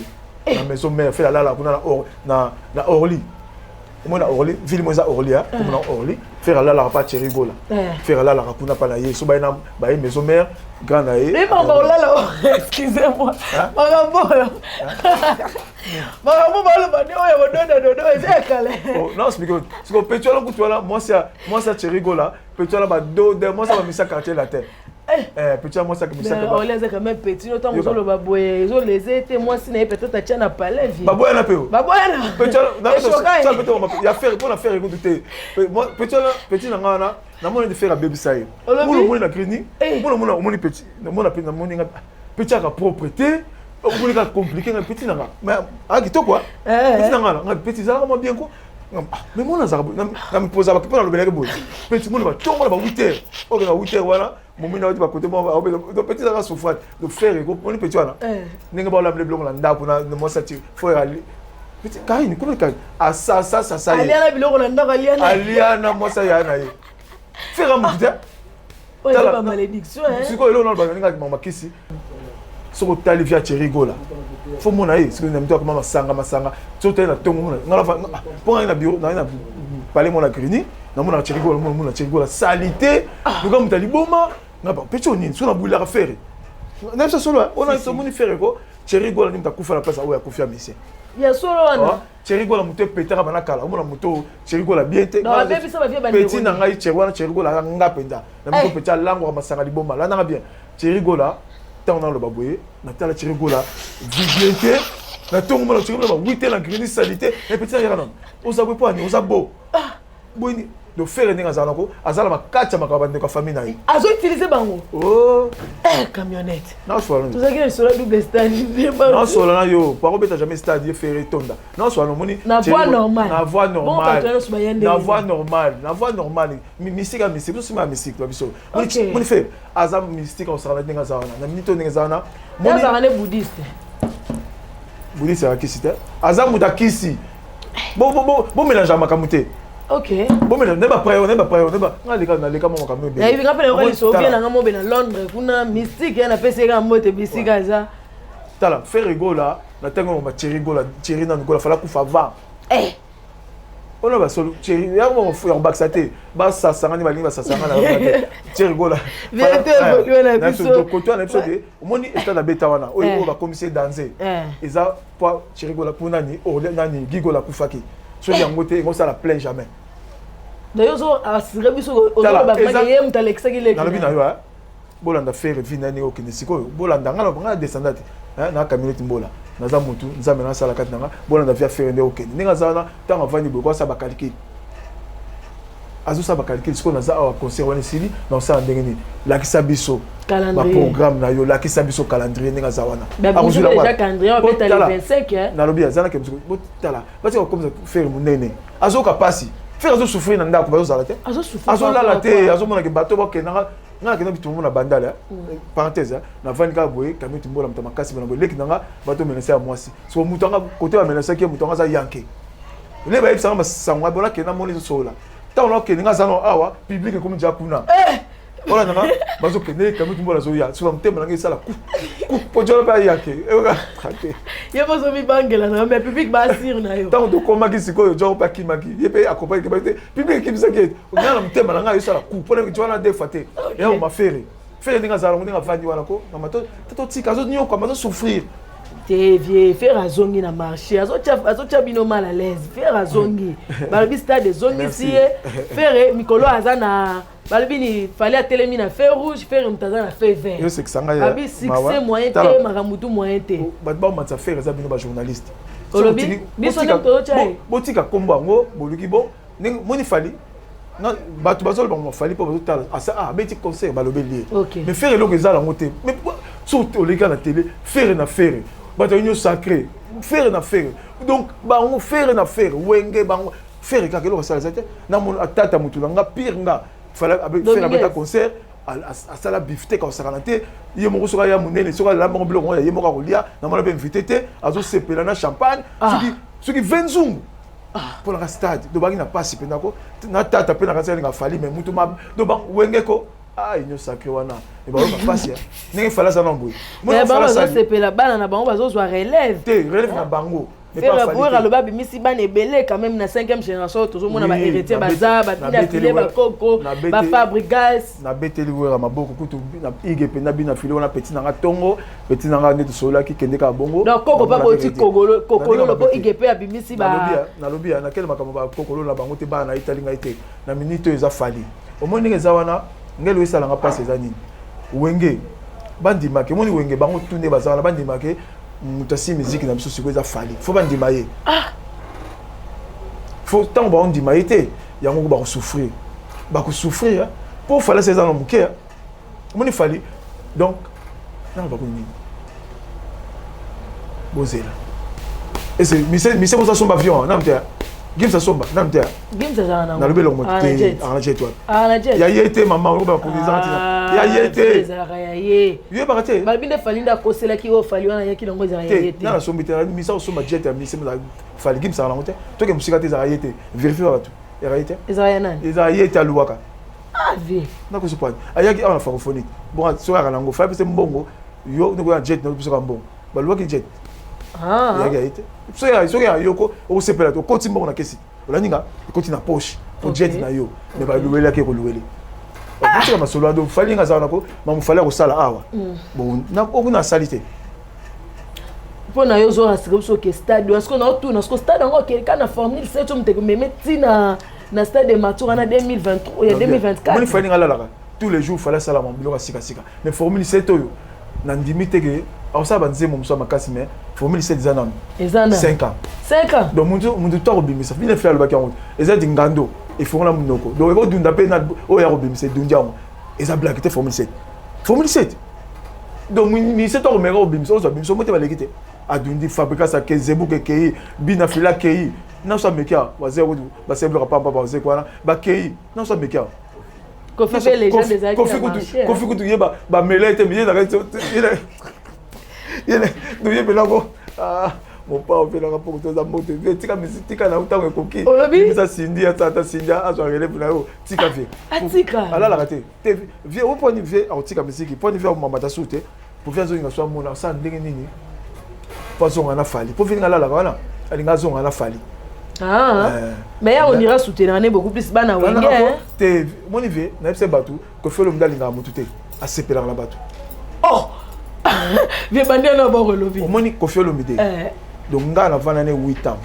na Maison Mère, Ferre alala kuna na Orly. Omona Orly, ville mo eza Orly, komona Orly. Ferre alalaka pa Thierry Gola. Ferre alalaka kuna pa na ye. So baye na baye maison mère, grand na ye. Mais maman olala, excusez-moi. Makambo oyo. Makambo baloba nde oyo bododa dodo eza ya kala. Oh, non, explique. Siko petit wana kutu wana mwasi ya mwasi ya Thierry Gola, petit wana ba dode, mwasi ya ba misa quartier latin. Eh, petit wana mwasi ya misa Mais Orly aza quand même petit, no ntango ozoloba boye ezoleze te mwasi na ye peut-être atia na palais vie. Baboyana pe. o. Baboyana. Petit wana Eshoka ye. na petit ya Ferre mpona Ferre kutu te. Petit wana petit na nga wana namoni ete Ferre abebisa ye. Olobi? Mona omoni na clinique, Eh. mona omona omoni petit, namona pe namoni nga petit aka propre te. Omoni kaka compliqué nga petit na nga. Mais ah kitoko ah. Eh. Petit na nga nga petit ezalaka mwa bien ko. Ah, mais mona azalaka boye, na mipoza mpo nalobelaki boye. Petit mona batongo na ba 8 heures. Oke na 8 heures wana momi na bakote moko donc petit azalaka souffrante. Donc Ferre omoni petit wana ndenge baolambela biloko na ndako na mwasi ati fo ali petit Karine kuna Karine asasa sasa ye Aliana biloko na ndako aliana. aliana mwasi aya na ye Ferre amoki te. Oyo eza Tala, ba malédiction hein. Sikoyo eloko naloba nalingaki mama makisi soki otali via Thierry Gola fo mona ye soki na mito akoma masanga masanga soki otali na ntongo mona nga mpo ngai na bureau ngai na palais mona greni namonaka Thierry Gola mona mona Thierry Gola salité luka moto aliboma nga ba petit onini soki nabulaka Ferre na biso solo ona omoni Ferre ko Thierry Gola nde moto akufa na place oyo akufi ya misien Ya solo wana. Thierry Gola moto epetaka bana kala omona moto Thierry Gola bien te. Donc, abebisa ba vie bandeko Petit na ngai Thierry wana Thierry Gola aza nga mpenza na mito Eh. petit alangwaka masanga liboma landanga bien Thierry Gola ntango naloba boye natala Thierry Gola vie bien te na ntongo mona Thierry Gola ba 8 na greni salité mais petit na yaka nano oza boye mpo ani oza bo boye donc Ferre ndenge azala nako azala makati ya makambo bandeko ya famille na ye. Azo utiliser bango. Oh. Eh, camionnette. Nasola Tozalaki na lisolo ya double stade. Nasola na yo pakobeta jamais stade ye Ferre etonda nasola nomoni Na voie normale. Na voie Bon, normale. bato nyonso baya ndenge Na nini. voie normale, na voie normale. Mystique ya mystique, biso nsima ya mystique ba biso. Moni Ferre aza mystique akosaka ndenge aza wana na minute oyo ndenge aza wana. Ye azalaka ne bouddhiste. Bouddhiste akisi te, aza moto akisi. Bomélange makambo te. Bomélange ne baprayer ne baprayer ne ba nga leka na leka mo makambo ebele. Nayebi nga mpe nayoka Omoni, lisolo tala. vie na nga mobe na Londres kuna mystique ye napesi ye kaka mbote bisika aza. Tala Ferre Gola na ntango ba Thierry Gola Thierry nanu Gola fala kufa avant. Eh. Ona basolo Thierry ya mo ya kobakisa te basasanga nde balingi basasanga na bango te Thierry Gola. Vérité évolue na biso. Koto na biso te omoni stade abeta wana oyo Eh. oyo bakomisi ye danger. Eh. Eza po Thierry Gola po nani Orlien nani Guy Gola akufaki. Soki yango te ekosala plein jamais. D'ailleurs ozo assuré biso Tala, ozoloba eza- ye moto alekisaki leki. Nalobi na yo ah, bolanda Ferre vi nani okende sikoyo bolanda nga nga descendant te na camionnette mbola naza mutu nzambe nasala kati na nga bolanda via Ferre nde okende ndenge aza wana ntango avandi boye koasala bacalcul azosala bacalcul sikoyo naza awa concert wana esili naosala ndenge nini lakisa biso Calendrier. baprogramme na yo lakisa biso calendrier ndenge aza wana Ba biso Akozwila déjà wana. calendrier babeta le Botala. 25 hein. Nalobi aza na kemisi botala batika kokomisa Ferre monene azoyoka pasi Ferre azosouffrir na ndako bazozala te Azosouffrir azolala par rapport te à quoi? azomonake bato bakendanga nga nakenda bitumbu na bandale parenthèse navandi kaka boye kami tumbola moto makasi bona boye leki na nga bato menase ya mwasi so moto anga kote bamenasaki ye moto anga aza yanke nde bayebisanga masango bona kenda moni ezosola ntango nakokende nga aza na awa public ekomi ja kuna wana nanga bazokende kami tumbola azoya soka motema nanga esala ku ku po jolo mpe ayake te Ye mpo ozomibangela na yo mais public baasire na yo. Ntango tokomaki sikoyo joko mpe akimaki ye mpe akompaki te public ekimisaki ye nga na motema na ngai esala ku mpona wana deux fois te ya koma Ferre Ferre ndenge azala ngo ndenge avandi wana ko mama totika azonyokama azosouffrir. Te vie Ferre azongi na marché azotia bino mal à l'aise. Ferre azongi balobi stade ezongisi ye Ferre mikolo aza na balobi ni Fally atelemi na feu rouge Ferre moto aza na feu vert. Eyosekisa ngai Babi succès moyen te makambo tu moyen te. Bato baomatisa Ferre eza bino bajournaliste. Olobi biso nde tozotia ye. Botika nkombo yango boluki bon ndenge moni Fally bato bazoloba ngo Fally mpo bazotala asa ah abeti concert balobeli ye. Mais Ferre eloko eza yango te mais soki oleki na télé Ferre na Ferre bato ya union sacré Ferre na Ferre donc bango Ferre na Ferre wenge bango Ferre kaka eloko asala eza te namona atata motu na nga pire nga Ferre abeta concert asala bifteck akosakana te ye moko soki aya monene soki alambango biloko ngo ya ye moko akolia namona mpe invité te azosepela na champagne soki soki ve nzungu mpo naka stade tobaki na pasi mpenza ko na tata mpe na kasi alinga Fally mais mutu donc wenge ko ah union sacré wana ebayoka pasi ndenge Fally aza na boye. Bazosepela bana na bango bazozwa relève. Te relève na bango. Ferre aloba abimisi bana ebele quand même na 5e génération. Tozomona bahéritier baza, babina file, bakoko, bafabrigas. Nabeteli Wera maboko kutu na ige mpenza. Bina file wana, petit nanga ntongo, petit nanga nde tosololaki, kende kaka bongo. Donc koko mpa boti kokololo mpo ige mpe abimisi. Ba nalobi ya nakele makambo bakokolo na bango te, bana na etali ngai te. Na minute oyo eza Fally. Omoni ndenge eza wana, ngeli oyo esalanga mpasi eza nini? Wenge bandimake, omoni Wenge bango tu nde baza wana, bandimake moto asi miziki na biso sikoyo eza Fally. Faut bandima ye. Faut ntango baondima ye te, yango bakosouffrir, bakosouffrir mpo Fally asa eza na moke. Omoni Fally, donc nanga bakoni nini? Bozela ese mise moso asomba avion nanu te, Gims asomba nanu te. Nalobi elongo te, aka na jet wapi? Ya ye te, mama. Oyo bakodezaka tina ya ye te. Ezalaka ya ye. Yoyebaka te. Balobi nde Fally nde akoselaki oyo Fally wana ayaki nango, ezalaka ya ye te. Nana asombi te. Misa osomba jet ya mise Fally, Gims aka nango te. Toke mosika te, ezalaka ye te. Vérifie bato, ezalaka ye te. Ezalaka ya nani? Ezalaka ye te, aluwaka. Ah vie. Nakoso ayaki awa na francophonie. Bon, soki aka nango, Fally pese mbongo yo nokoya jet nakopisaka mbongo, baluwaki jet eyaki ya ye te. Soki ya yoko okosepela te, okoti mbongo na kesi, olandi nga, ekoti na poche po jet na yo, mais baluwelaki, ekoluweli otika masolo ado. Fally nga azala nako mamu, Fally akosala awa. Bon, okuna asali te. Mpo na yo ozorassurer biso ke stade wana sikoyo naotuna siko stade yango okeka na formule 7 moteko meme ntina na stade de Martyrs wana 2023 ya 2024. Omoni Fally nga alalaka tous les jours, Fally asalama biloko ya sikasika, mais formule 7 oyo nandimi te ke akosala banzembo mosusu ya makasi, mais formule 7 eza nanu. Eza na 5 ans. 5 ans. Donc mutu to akobimisa bino fe alobaki yango eza di ngando efongola monoko, donc ekodunda mpe oyo ya kobimisa edundi yango eza blague te. Formule 7, formule 7, donc mise to akomeka kobimisa ozwa bimisa omo te, baleki te. Adundi Fabrikas ake, Zebuka ekei, bina fila akei, nyonso ameki awa, baze basemblaka pamba, bazeko wana bakei, nyonso ameki awa. Kofi kutu ye bamela ete ye yebelako mopa opelaka mpo toza mbote. Vie, tika misi, tika na ntango ekoki. Bisa Sindi ata Sindi azwa relève na yo. Tika vie. Atika. Alalaka te te vie o mponi vie akotika misiki mponi vie akomamata su te po vie azolinga so amona asala ndenge nini po azonga na Fally, po vie ndenge alalaka wana alinga azonga na Fally. Ah, mais ya on ira soutenir ne beaucoup plus bana Wenge. Te, moni vie nayebisa bato, Kofi Olomide alingaka motu te, asepelaka na bato. Oh vie, bandi na boko lobi. Omoni Kofi Olomide, donc ngai navanda ne 8 ans,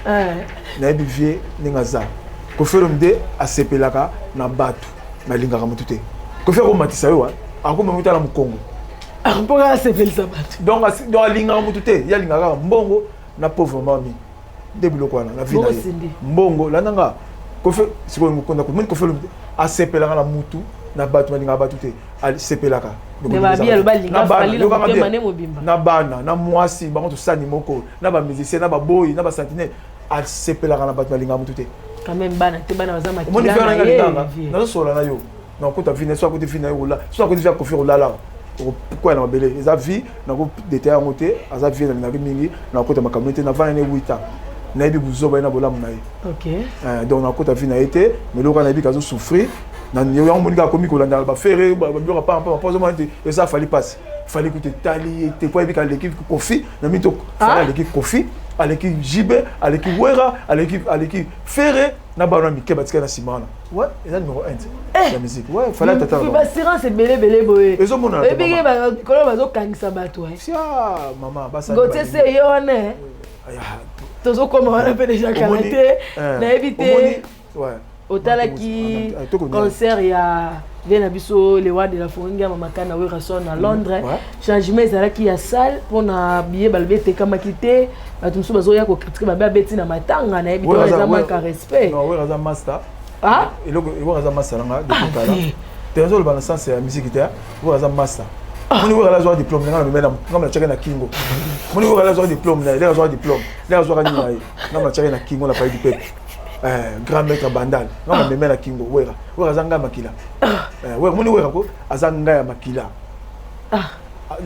nayebi vie ndenge aza. Kofi Olomide asepelaka na bato, nalingaka motu te. Kofi akomatisa yo, akoma motu ala mokongo. Mpoka asepelisa bato. Donc alingaka motu te, ye alingaka kaka mbongo na pauvre mami nde biloko wana na vie na ye. Mbongo landa nga Kofi sikoyo mokonda. Moni Kofi Olomide asepelaka na mutu na bato, balingaka bato te, asepelaka na bana na mwasi bango tosani moko na bamusicien na baboyi na basentinelle, asepelaka na bato, balingaka mutu te. Omoni vie wana alingaka, nazosola na yo, nakuta vie so akuti vie na ye kola so akuti vie ya Kofi kolala okokwea na mabele. Eza vie nakodetaye yango te, aza vie nalingaki mingi, nakota makambo te. Navanda ne 8 ans, nayebi buzoba ye na bolamu na ye, donc nakota vie na ye te. Mais loka nayebi kazosouffrir yango, moni kaka akomi kolanda baFerre, babiloko pampa po azomona te eza Fally mpasi. Fally kutu etali ye te po ayebi aleki Kofi na mito. Fally aleki Kofi, aleki JB, aleki Wera, aleki Ferre na bana mike batikali na nsima wana. Ouais, eza numéro 1 ya musique. Ouais, Fally tata. Baassurance ebele ebele boye. Ezomonana. Ebiki likolo bazokangisa bato. Sia mama. Gotie se ye wana tozokoma wana mpe deja kala te. Nayebi te, otalaki concert ya vie na biso le roi de la forêt Ngiama Makanda Werrason na Londres? Changement ezalaki ya salle mpona billet, balobi etekamaki te. Bato mosusu bazoya kocritiquer, babe abeti na matanga. Nayebi te, eza manque ya respect. Wera aza master. Eloko Wera aza master nanga depuis kala te. Nazoloba na sens ya musique te. Wera aza master. Moni Wera azwaka diplôme nanga na memela ngam natiaki na kingo. Moni Wera azwaka diplôme na ye, lere azwaka diplôme, lere azwaka nini na ye, ngam natiaki na kingo na palais du peuple. Grand maître Bandal nga mameme na kingo. Wera, Wera aza ngai makila. Wera, moni Wera ko aza ngai ya makila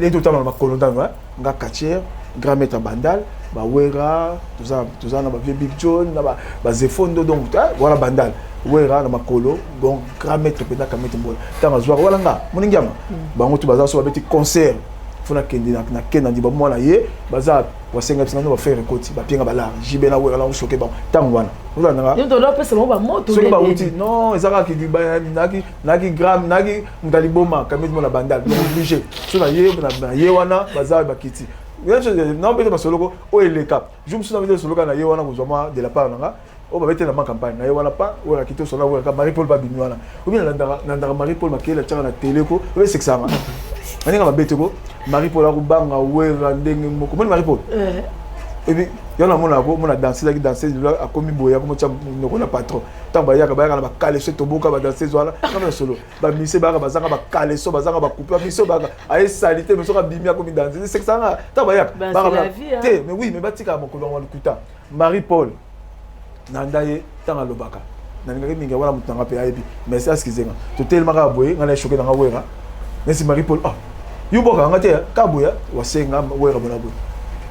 leki totala na makolo ndano nga quartier grand maître Bandal bawera toza na bavieux Big John na bazefondo, donc wana Bandal Wera na makolo. Donc grand maître mpenza Kamete Mbola ntango azwaka wana nga moni Ngiama bango tu baza so babeti concert. Fo nakende, nakende na ndiba mwana ye baza wasenga biso nano bafere ekoti bapienga balar jibe na wera na osoke bango ntango wana olandanga soki bawuti non eza kaka naki naki gram naki moto aliboma kameti mona bandal donc obligé so na ye na ye wana baza bakiti naobeta masoloko oyo eleka jour mosusu nabeta soloka na ye wana kozwa mwa de la part na nga oyo babetela ma campagne na ye wana pa oyo akiti osola oyo Marie Paul babimi wana obi nalandaka Marie Paul makeyela tiaka na tele ko oyo esekisaka na ndenge mabe te ko Marie Paul akobanga Wera ndenge moko moni Marie Paul ebi yo namona ko mona danse ezalaki danse akomi boye akomotya monoko na patron. Ntango bayaka, bayaka na bakaleso etoboka, badanseuse wana kama na solo bamise bayaka bazanga bakaleso, bazanga bakupe bamise oyo bayaka ayesali te. Mais soki abimi, akomi danse, esekisanga ntango bayaka te. Mais oui, mais batikaka mokolo yango lokuta. Marie Paul nanda ye ntango alobaka nalingaki mingi wana moto nanga mpe ayebi. Mais askizenga totelemaka boye, ngai na eshoke nanga Wera nesi Marie Paul, ah yo bwakaka nga te ka boye wasenga Wera bona boye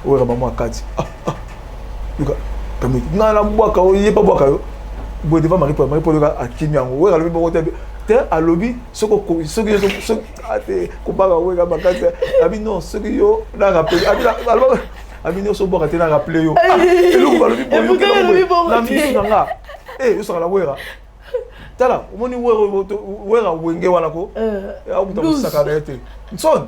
Wera mama akati, ah ah yoka kamiki ngai nabwaka yo ye babwaka yo boye devant Marie Paul. Marie Paul yoka akimi yango. Wera alobi bongo te te, alobi soki soki te kobanga Wera makasi abi non, soki yo na rappel abi abi nyonso obwaka te na rappele yo eloko balobi boye na misu na nga yosaka na Wera. Tala omoni Wera wenge wana ko akobuta mosaka na ye te nson.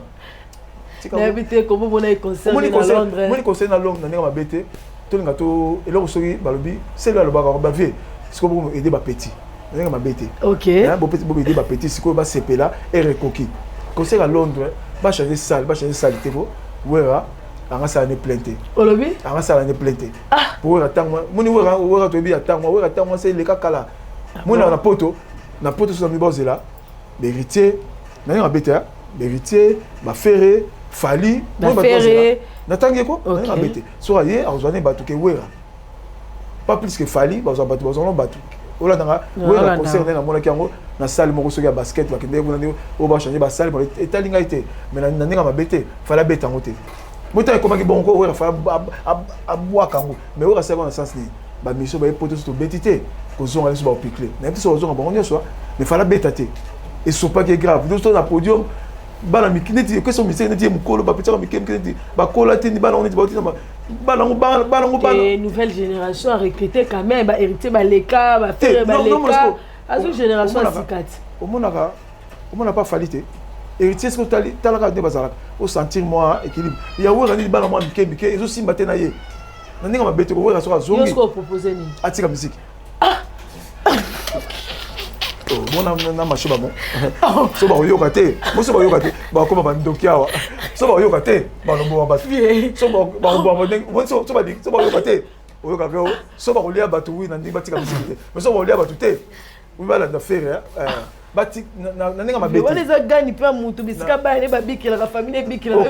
Nayebi te komomona concert na Londres. Moni concert na Londres na ndenge mabe te. Tolinga to eloko soki balobi selo alobaka bavie sikoyo boko aider bapetit na ndenge mabe te. Boaider bapetit sikoyo basepela ere ekoki. Concert ya Londres, bachange salle, bachange salle te po Wera anga sala ne plein te. Olobi? Anga sala ne plein te po Wera ntango moni Wera, Wera toyebi ya ntango Wera, ntango se eleka kala. Moni na poto, na poto so na bazela bahéritier na ndenge mabe te, bahéritier, bafere, Fally natangi eko na ndenge mabe te. Soki aye akozwa ne bato ke Wera, pas plus que Fally bazwa bato, bazwa bato olandanga Wera. Concert nde namonaki yango na salle moko soki ya basket, bakende kuna nde oyo bachange basale etali ngai te. Mais na ndenge mabe te, Fally abeta yango te. Mota ekomaki bongo ko Wera Fally abwaka yango. Mais Wera asalaki na sens nini? Bamisio baye poto so tobeti te kozonga nyonso baopikle nayebi te so bazonga bango nyonso. Mais Fally abeta te, esopaki grave to na podium bana mike neti ekweso miseke neti ye mokolo bapetiaka mike mike neti bakola te ni bana ngo neti bauti na bana ngo bana ngo bana nouvelle génération a recruté quand même bahéritier baleka, bafere baleka, azo génération ya sika ti. Omonaka, omona pa Fally te, héritier soki otali talaka nde bazalaka osentir mwa équilibre ya Wera nini bana mwa mike mike ezosimba te na ye na ndenge mabe te. Kowera soki azongi atika misiki mona na mashe bango so bakoyoka te mo so bakoyoka te bakoma bandoki awa so bakoyoka te baloboma bato so bakoboma ndenge so bakoyoka te oyoka mpe so bakolia bato wi na ndenge batika misiki te. Mais so bakolia bato te wi balanda Ferre na ndenge mabe. Wana eza gani mpe mutu bisika bana ne babikelaka, famille ebikelaka.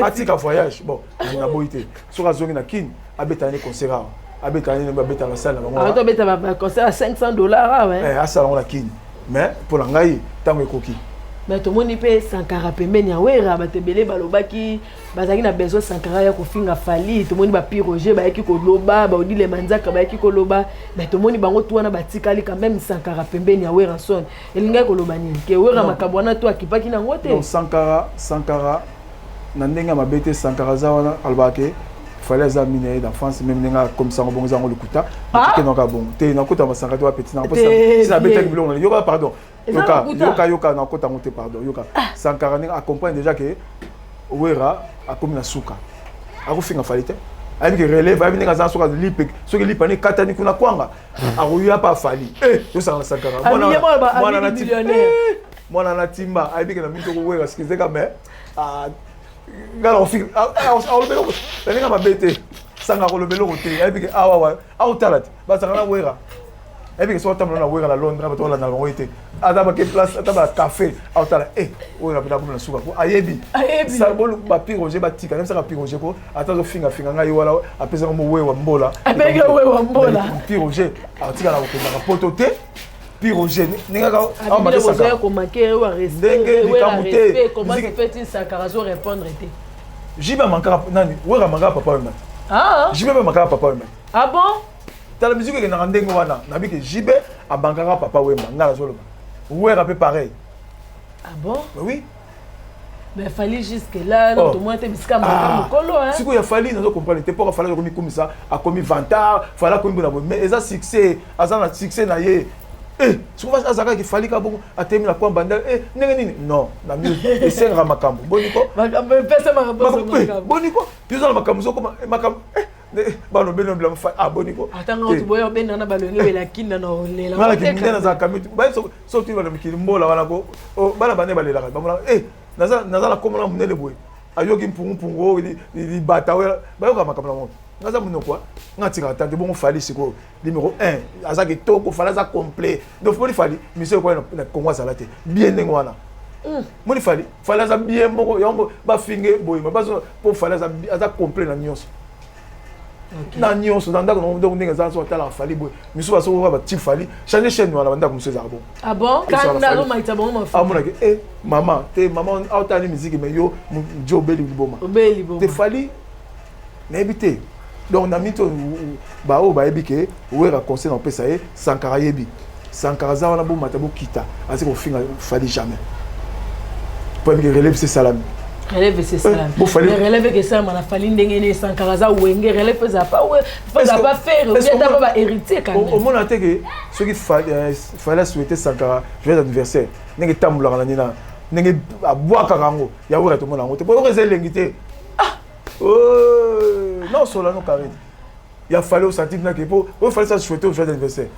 Atika voyage bon naboyi te. Soki azongi na Kine, abetaka ne concert awa, abetaka nini, babetaka na salle na bango. Abeta baconcert ya 500 $ awa. Asala yango na Kine. Mais mpo na ngai ntango ekoki. Mais tomoni mpe Sankara pembeni ya Wera. Bato ebele balobaki bazalaki na besoin Sankara ya kofinga Fally. Tomoni bapi Roger bayaki koloba, baodile manzaka bayaki koloba. Mais tomoni bango tu wana batikali quand même Sankara pembeni ya Werrason. Elingaki koloba nini? Ke Wera makambo wana to akipaki nango te? Non, Sankara, Sankara na ndenge ya mabe te. Sankara aza wana alobaka ke Fally aza ami na ye d'enfance. Même ndenge akomisa yango bongo eza yango lokuta. Okendaka bongo te nakota masanga te bapeti nanga sina abetaki biloko na yoka. Pardon, yoka, yoka, yoka, nakota yango te. Pardon, yoka. Sankara ndenge acomprendre déjà ke Wera akomi na suka, akofinga Fally te. Ayebi ke relève, ayebi ndenge aza. Soki lipe, soki lipa ne ekatani kuna kwanga akoya pa Fally tosanga na Sankara mwana na timba. Ayebi ke na mingi tokowera sikizeka. Mais nga na kofinga na ndenge mabe te. Sanga akoloba eloko te. Ayebi ke awawa aotala te bazalaka na Wera. Ayebi ke soki atambola na Wera na Londres, bato balanda bango ye te. Ata bake place, ata bacafé, aotala e oyo na mpena na suka po ayebi bapi Roger batika nayebisaka pi Roger ko ata azofingafinga ngai wana apesaka mowewa mbola. Pi Roger atikala kokendaka poto te. Pi Roger ndenge ndenge likambo te. JB amankaka nani? Wera amankaka Papa Wemba. JB mpe amankaka Papa Wemba. Ah bon? Tala musique ekendaka ndenge wana. Nabi ke JB abankaka Papa Wemba, ngai nazoloba Wera mpe pareil. Ah bon? Mais oui. Mais Fally jusque là Oh. tomona te bisika maka mokolo, hein. Sikoyo ya Fally, nazo comprendre te mpoka Fally akomi kumisa, akomi vantard. Fally akomi bona boye, mais eza succès, aza na succès na ye. Eh, sikoyo azalaka Fally ka bongo, atemi na kwamba nda eh, ndenge nini? Non, na mi esengaka makambo boniko. Makambo epesa makambo. Makambo, eh, makambo. Boniko toza na makambo ezokoma eh, makambo eh, bana obeni bila Fally, ah, boniko. Atanga otu boya obenda na balongi belakinda na olela. Ngana kiminde nazalaka mitu baye so tui bana mikili mbola wana ko bana bane balelaka, bamonaka eh, naza na komona monene boye, ayoki mpungu oyo libata oyo bayoka makambo na moto. Naza monoko nga tikaka tante bongo. Fally sikoyo numéro 1, aza kitoko. Fally aza complet. Donc moni Fally mission ekoya na Congo, azala te bien ndenge wana. Moni Fally, Fally aza bien moko yango bafinge boye bazo mpo Fally aza complet na nyonso, na nyonso na ndako nango. Donc ndenge eza so atalaka Fally boye, misu basokoka bati Fally change chaîne wana, bandako mosusu ezalaka bongo. Ah bon, kanda azomaita bango mafuta. Amonaki e mama te, mama aotala musique, mais yo jo obeli liboma. Obeli liboma. Te, Fally nayebi te. Donc na mito baoyo bayebi ke Wera, conseil na opesa ye, Sankara yebi, Sankara aza wana, bomata bokita, azi kofinga Fally jamais, po yebi ke relève se esalami. Relève esesalami. Bo Fally- Mais relève ekesalama na Fally ndenge nini? Sankara aza Wenge, relève ezala pa ezala pa Ferre Est-ce ata pa qu'on- bahéritier quand même. Omona te ke soki Fally asouhaite Sankara joyeux anniversaire, ndenge etambolaka na nini, ndenge abwakaka yango ya Wera, tomona yango te, po oyo eza elengi te. Ah, oh, non, solano carré ya Fally osanti nake po oyo Fally sa souhaite joyeux anniversaire.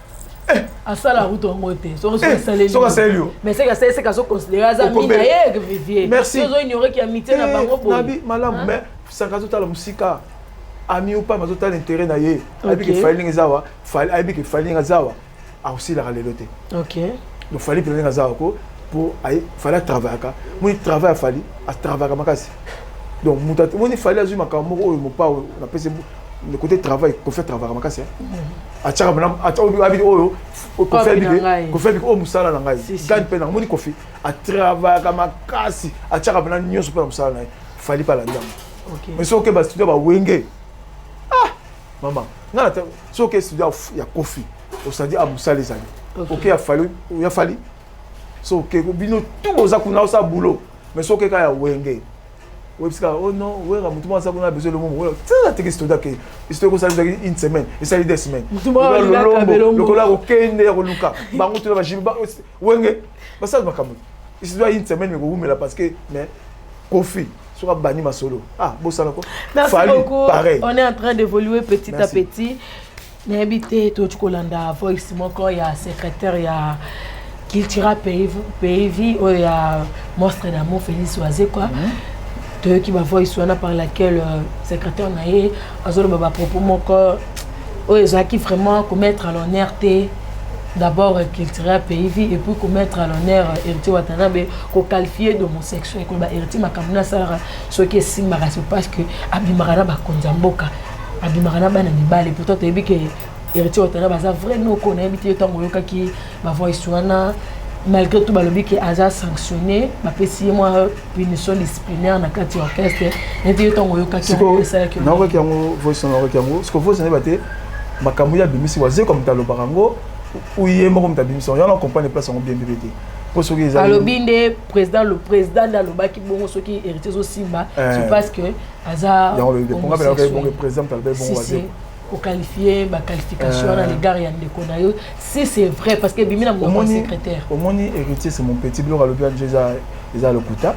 Asala route yango te soki Eh, asaleli. Soki asaleli yo. Mais seke asali, seke azoconsidere aza mi na ye vivie. Merci. Ozoignore ki amitié na bango boye. Nabi malamu, mais Sankara azotala mosika, ami opama azotala intérêt na ye. Ayebi ke Fally ndenge eza awa, Fally ayebi ke Fally ndenge aza awa, akosilaka lelo te. Donc Fally mpenza ndenge aza awa ko po Fally atravaillaka, moni travail ya Fally, atravaillaka makasi. Donc moto moni Fally azwi makambo moko oyo mopao napesi le côté travail. Kofi atravaillaka makasi, atiaka mpena abi oyo Kofi na ngai. Kofi abiki oyo mosala na ngai. Si, si. Gagne mpe na moni Kofi atravaillaka makasi, atiaka mpena nyonso mpe na mosala na ye. Fally mpe alandi yango. Mais soki oke bastudio bawenge, ah mama nga na te, soki oke studio ya Kofi, osandi a mosala ezali. Oke ya Fally, ya Fally so oke bino tu boza kuna osala boulot, mais soki oke kaka ya Wenge, oyebisi kaka oh non, Wera motu moko aza kuna besoin lomongo tina teke studio ake studio ekosala ezalaki une semaine, esali 2 semaines. Motu moko alingaka belongo. Lokola kokende ya koluka bango tuna bajibi Wenge basala makambo studio ya une semaine ekowumela parce que, mais Kofi soki abandi masolo, ah, bosala ko. Merci Fally, beaucoup. Pareil. On est en train d'évoluer petit Merci. à petit. Nayebi te, toyoti kolanda voice moko ya secrétaire ya Cultura Pays Vie oyo ya Monstre d'Amour Félix Wazekwa. Toyoki bavoice wana par laquelle secrétaire na ye azoloba bapropos moko oyo ezalaki vraiment komettre à l'honneur te, d'abord Cultura Pays Vie et puis komettre à l'honneur Héritier Watanabe, koqualifier d'homosexuel, koloba Héritier makambo na asalaka soki esimbaka, c'est parce que abimaka na bakonzi ya mboka, abimaka na bana mibale. Pourtant toyebi ke Héritier Watanabe aza vrai noko. Nayebi te yo ntango oyokaki bavoice wana, malgré tout balobi ke aza sanctionné, bapesi ye mwa punition disciplinaire na kati ya orchestre. Neti yo ntango oyokaki yango, esalaki yo? Naokaki yango, voice naokaki yango. Siko voice nayeba te makambo ye abimisi, Wazekwa moto alobaka yango, ye moko moto abimisi yango, yango na comprendre place yango bien bebe te, mpo soki ezali Alobi nde président, le président nde alobaki bongo, soki Héritier ezosimba, c'est parce que aza Yango alobi mponga mpe naokaki bongo, président moto alobaki bongo. Si, si. Wazekwa Koqualifie baqualification wana à l'égard ya ndeko na yo, si c'est vrai, parce que ebimi na monoko ya secrétaire. Omoni, Héritier c'est mon petit. Biloko alobi wana eza lokuta.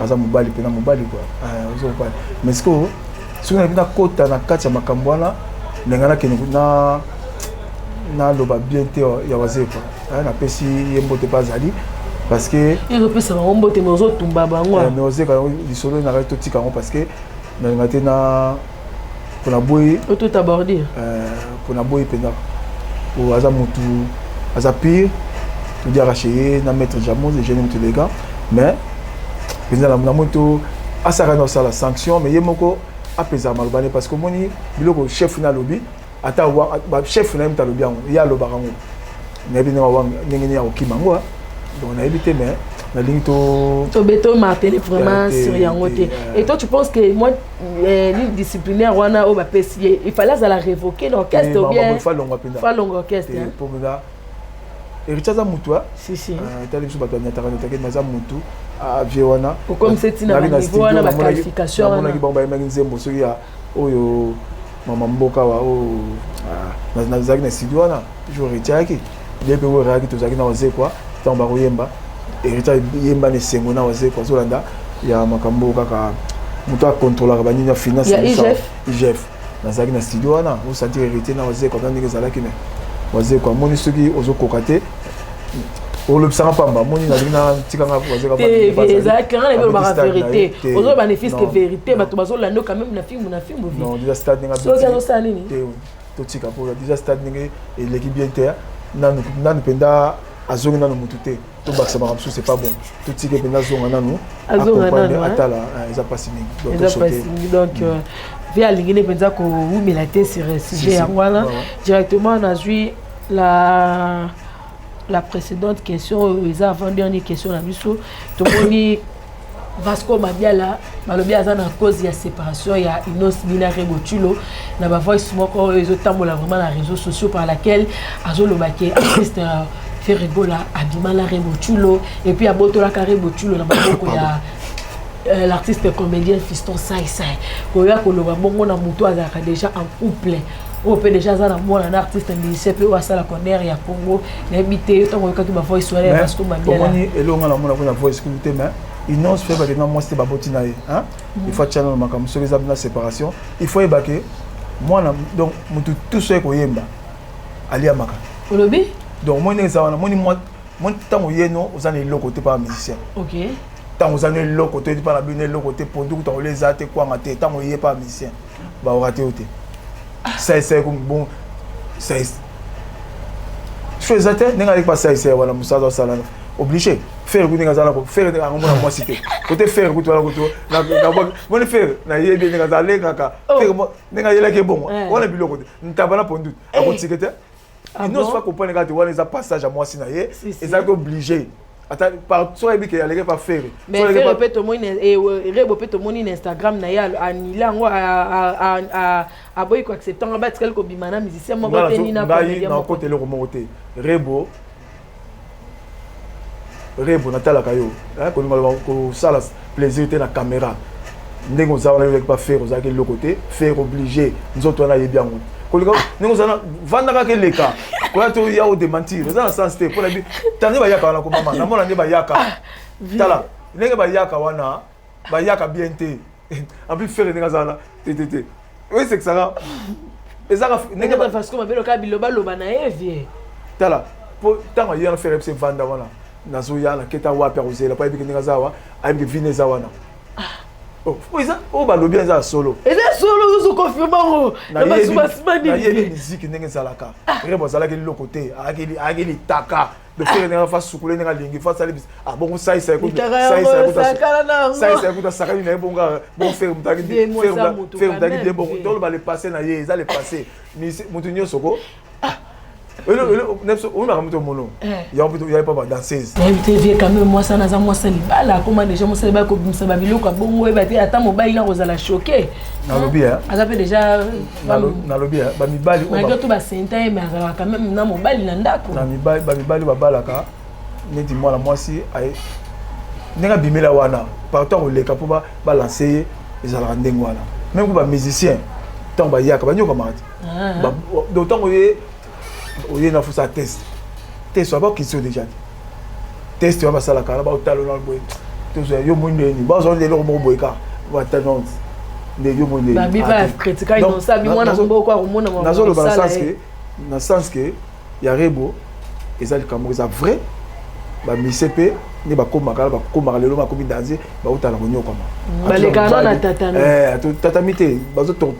Aza mobali mpena mobali kua, oza mobali, mais sikoyo soki nayebi nakota na kati ya makambo wana, ndenge nakende na naloba bien te ya Wazekwa, napesi ye mbote mpe azali parce que Ezopesa bango mbote, mais ozotumba bango. Mais Wazekwa, lisolo nakaki totika yango parce que nalinga te na mpona boyi. Otota bordure. Mpona boyi mpenza po aza motu, aza pire, todi arrache ye na maître Jamos, jeune motu élégant, mais mpenza namoni to asalaka na osala sanction, mais ye moko apesaka maloba ne, parce que omoni biloko chef na alobi, ata chef na ye moto alobi yango, ye alobaka yango, nayebi ndenge nini ya kokima yango. Donc nayebi te, mais nalingi to Tobeto martelé vraiment sur yango te. Et toi, tu penses que moi ni disciplinaire wana oyo bapesi ye, il fallait azala révoqué na orchestre ou bien Falongwa mpenza. Falongwa orchestre? Po mpenza Héritier aza mutu. Si, si. Etali biso bato banyataka nyataka, mais aza mutu vie wana. Okomisa ntina baniveau wana, baqualification wana. Namonaki bango bayembaki nzembo soki ya oyo mama mboka wa oyo. Nazalaki na studio wana jour Héritier ayaki, ye mpe oyo ayaki, tozalaki na Wazekwa. Ntango bakoyemba, Héritier yemba na esengo na Wazekwa, azolanda ya makambo kaka moto akontrolaka banini ya finance. Ya IGF. IGF. Nazalaki na studio wana, osentir Héritier na Wazekwa na ndenge ezalaki. Mais Wazekwa amoni soki ozokoka te, olobisanga pamba, amoni nalingi natikanga. Ezalaki nga na bilobaka vérité, ozoloba ne fût-ce que vérité, bato bazolanda quand même na fimbu na fimbu. Non, déjà stade ndenge Soki azosala nini? Totika po déjà stade ndenge eleki bien te. Nanu nanu mpenza azongi nanu motu te, tobakisa makambo mosusu, c'est pas bon. Totike mpenza azonga nanu. Azonga nanu. Atala, eza mpasi mingi. Eza mpasi mingi. Donc vie alingi ne mpenza kowumela te sur sujet yango wana. Directement nazwi la précédente question oyo eza avant dernière question na biso. Tomoni Vasco Mabiala, balobi aza na cause ya séparation ya Innoss'B na Rebo Tchulo, na bavoice moko oyo ezotambola vraiment na réseaux sociaux, par laquelle azoloba ke artiste Ferre Gola abima na Rebo Tchulo et puis abotolaka Rebo Tchulo na maboko ya l'artiste comédien Fiston Sai Sai. Koya koloba bongo na moto azalaka déjà en couple, oyo mpe déjà aza na mwana na artiste musicien mpe oyo asala concert ya Congo, nayebi te ntango oyokaki bavoice wana ya Vasco Mabiala. Omoni elonga namona kuna voice kutu te, mais Innoss fe bakenda mwasi te, baboti na ye. Il faut atia nano makambo. Soki eza na séparation, il faut yeba ke mwana, donc motu tout soki koyemba aliamaka. Olobi? Donc omoni ndenge eza wana, moni moni ntango ye no oza na eloko te mpa musicien. Ntango oza na eloko te mpa na bino, eloko te, pondu kuta kolia eza te, kwanga te, ntango ye mpa musicien baoka te yo te, saisai bon sai so eza te. Ndenge aleki basaisai wana, mosala azosala obligé Ferre kutu ndenge aza na Ferre yango mona mwasi te kote Ferre kutu wana kutu moni Ferre nayebi ndenge aza, alengaka Ferre ndenge ayelaki ebongo wana biloko te, ntaba na pondu akotike te. Nyonso fa comprendre kaka te, wana eza passage ya mwasi na ye, ezalaki obligé ata soki ayebi ke aleki pa Ferre. Mais Ferre mpe tomoni, Rebo mpe tomoni na Instagram na ye anile yango, aboyi koaccepte yango, batikali kobima na musicien moko te nini na Ngai nakota eloko moko te. Rebo, Rebo, natalaka yo, kolinga kosala plaisir te na caméra. Ndenge oza wana, yolaki pa Ferre, ozalaki eloko te. Ferre obligé nzoto wana ayebi yango. Kolinga ndenge oza, vanda kaka, eleka koya to ya odémentir, eza na sens te. Mpona bi tala nde bayaka wana, komama namona nde bayaka, tala ndenge bayaka wana, bayaka bien te. En plus Ferre ndenge aza wana te te te, oyo esekisaka ezaka ndenge Vasco Mabiala biloba loba na ye vie. Tala, po ntango aye wana, Ferre biso evanda wana, nazoya naketa wapi, akozela po ayebiki ndenge aza awa, ayebiki vine eza wana eza oyo balobi eza ya solo. Eza solo, ozoconfirme yango. Nayebi miziki ndenge ezalaka. Rebo azalaki eloko te, ayaki litaka de Ferre ndenge fa sukule ndenge alingi fa sali ah bongo saisa saisa kuta sakani na ye bongo bon Ferre mutaki, Ferre mutaki bien bongo. Toloba le passé na ye eza le passé. Motu nyonso ko oyebaka moto mono yango ya pa badanseuse. Nayebi te vie, quand même mwasi wana aza mwasi ya libala, akoma déjà mwasi ya libala, kobimisa babiloko ya bongo, oyeba te ata mobali na kozala choqué. Nalobi Aza mpe déjà Nalobi bamibali Malgré tout basenta ye, mais azalaka quand même na mobali na ndako. Na mibali, bamibali babalaka neti mwana mwasi ndenge abimela wana, partout akoleka mpo balance ye, ezalaka ndenge wana. Même ko bamusicien ntango bayaka banyokamaka te. Donc ntango ye oye na fosa test, test wana bakisi yo déjà te. Test wana basalaka wana, baotala na boye, tozwa yo moi ndeni, bazwa nde eloko moko boye kaka batala nde yo moi. Nazoloba na sens ke ya Rebo eza likambo eza vrai. Bamise mpe nde bakomaka, bakomaka lelo bakomi danger, bautala konyokwama. Balekana na tatami. Tatami te,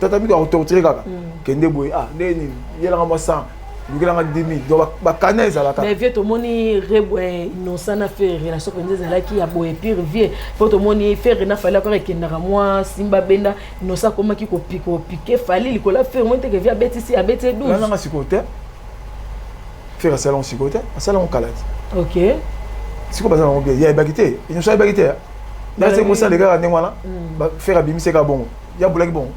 tatami akotortire kaka. Kende boye, ah nde nini, yelanga mwa 100, lukelanga 10 000, donc bakana ezalaka. Mais vie, tomoni Rebo, Innocent na Ferre, relation mpenza ezalaki ya boye pire vie, mpo tomoni Ferre na Fally akaka ekendaka mwa simba benda. Innocent akomaki kopike Fally likolo ya Ferre, moi teke vie abetisi, abeti ye 12. Nanga sikoyo te, Ferre asala yango sikoyo te, asala yango kala te. Sikoyo baza nango bien, ye ayebaki te, Innocent ayebaki te. Nase mosala kaka ndenge wana, Ferre abimisi kaka bongo, ya bulaki bongo,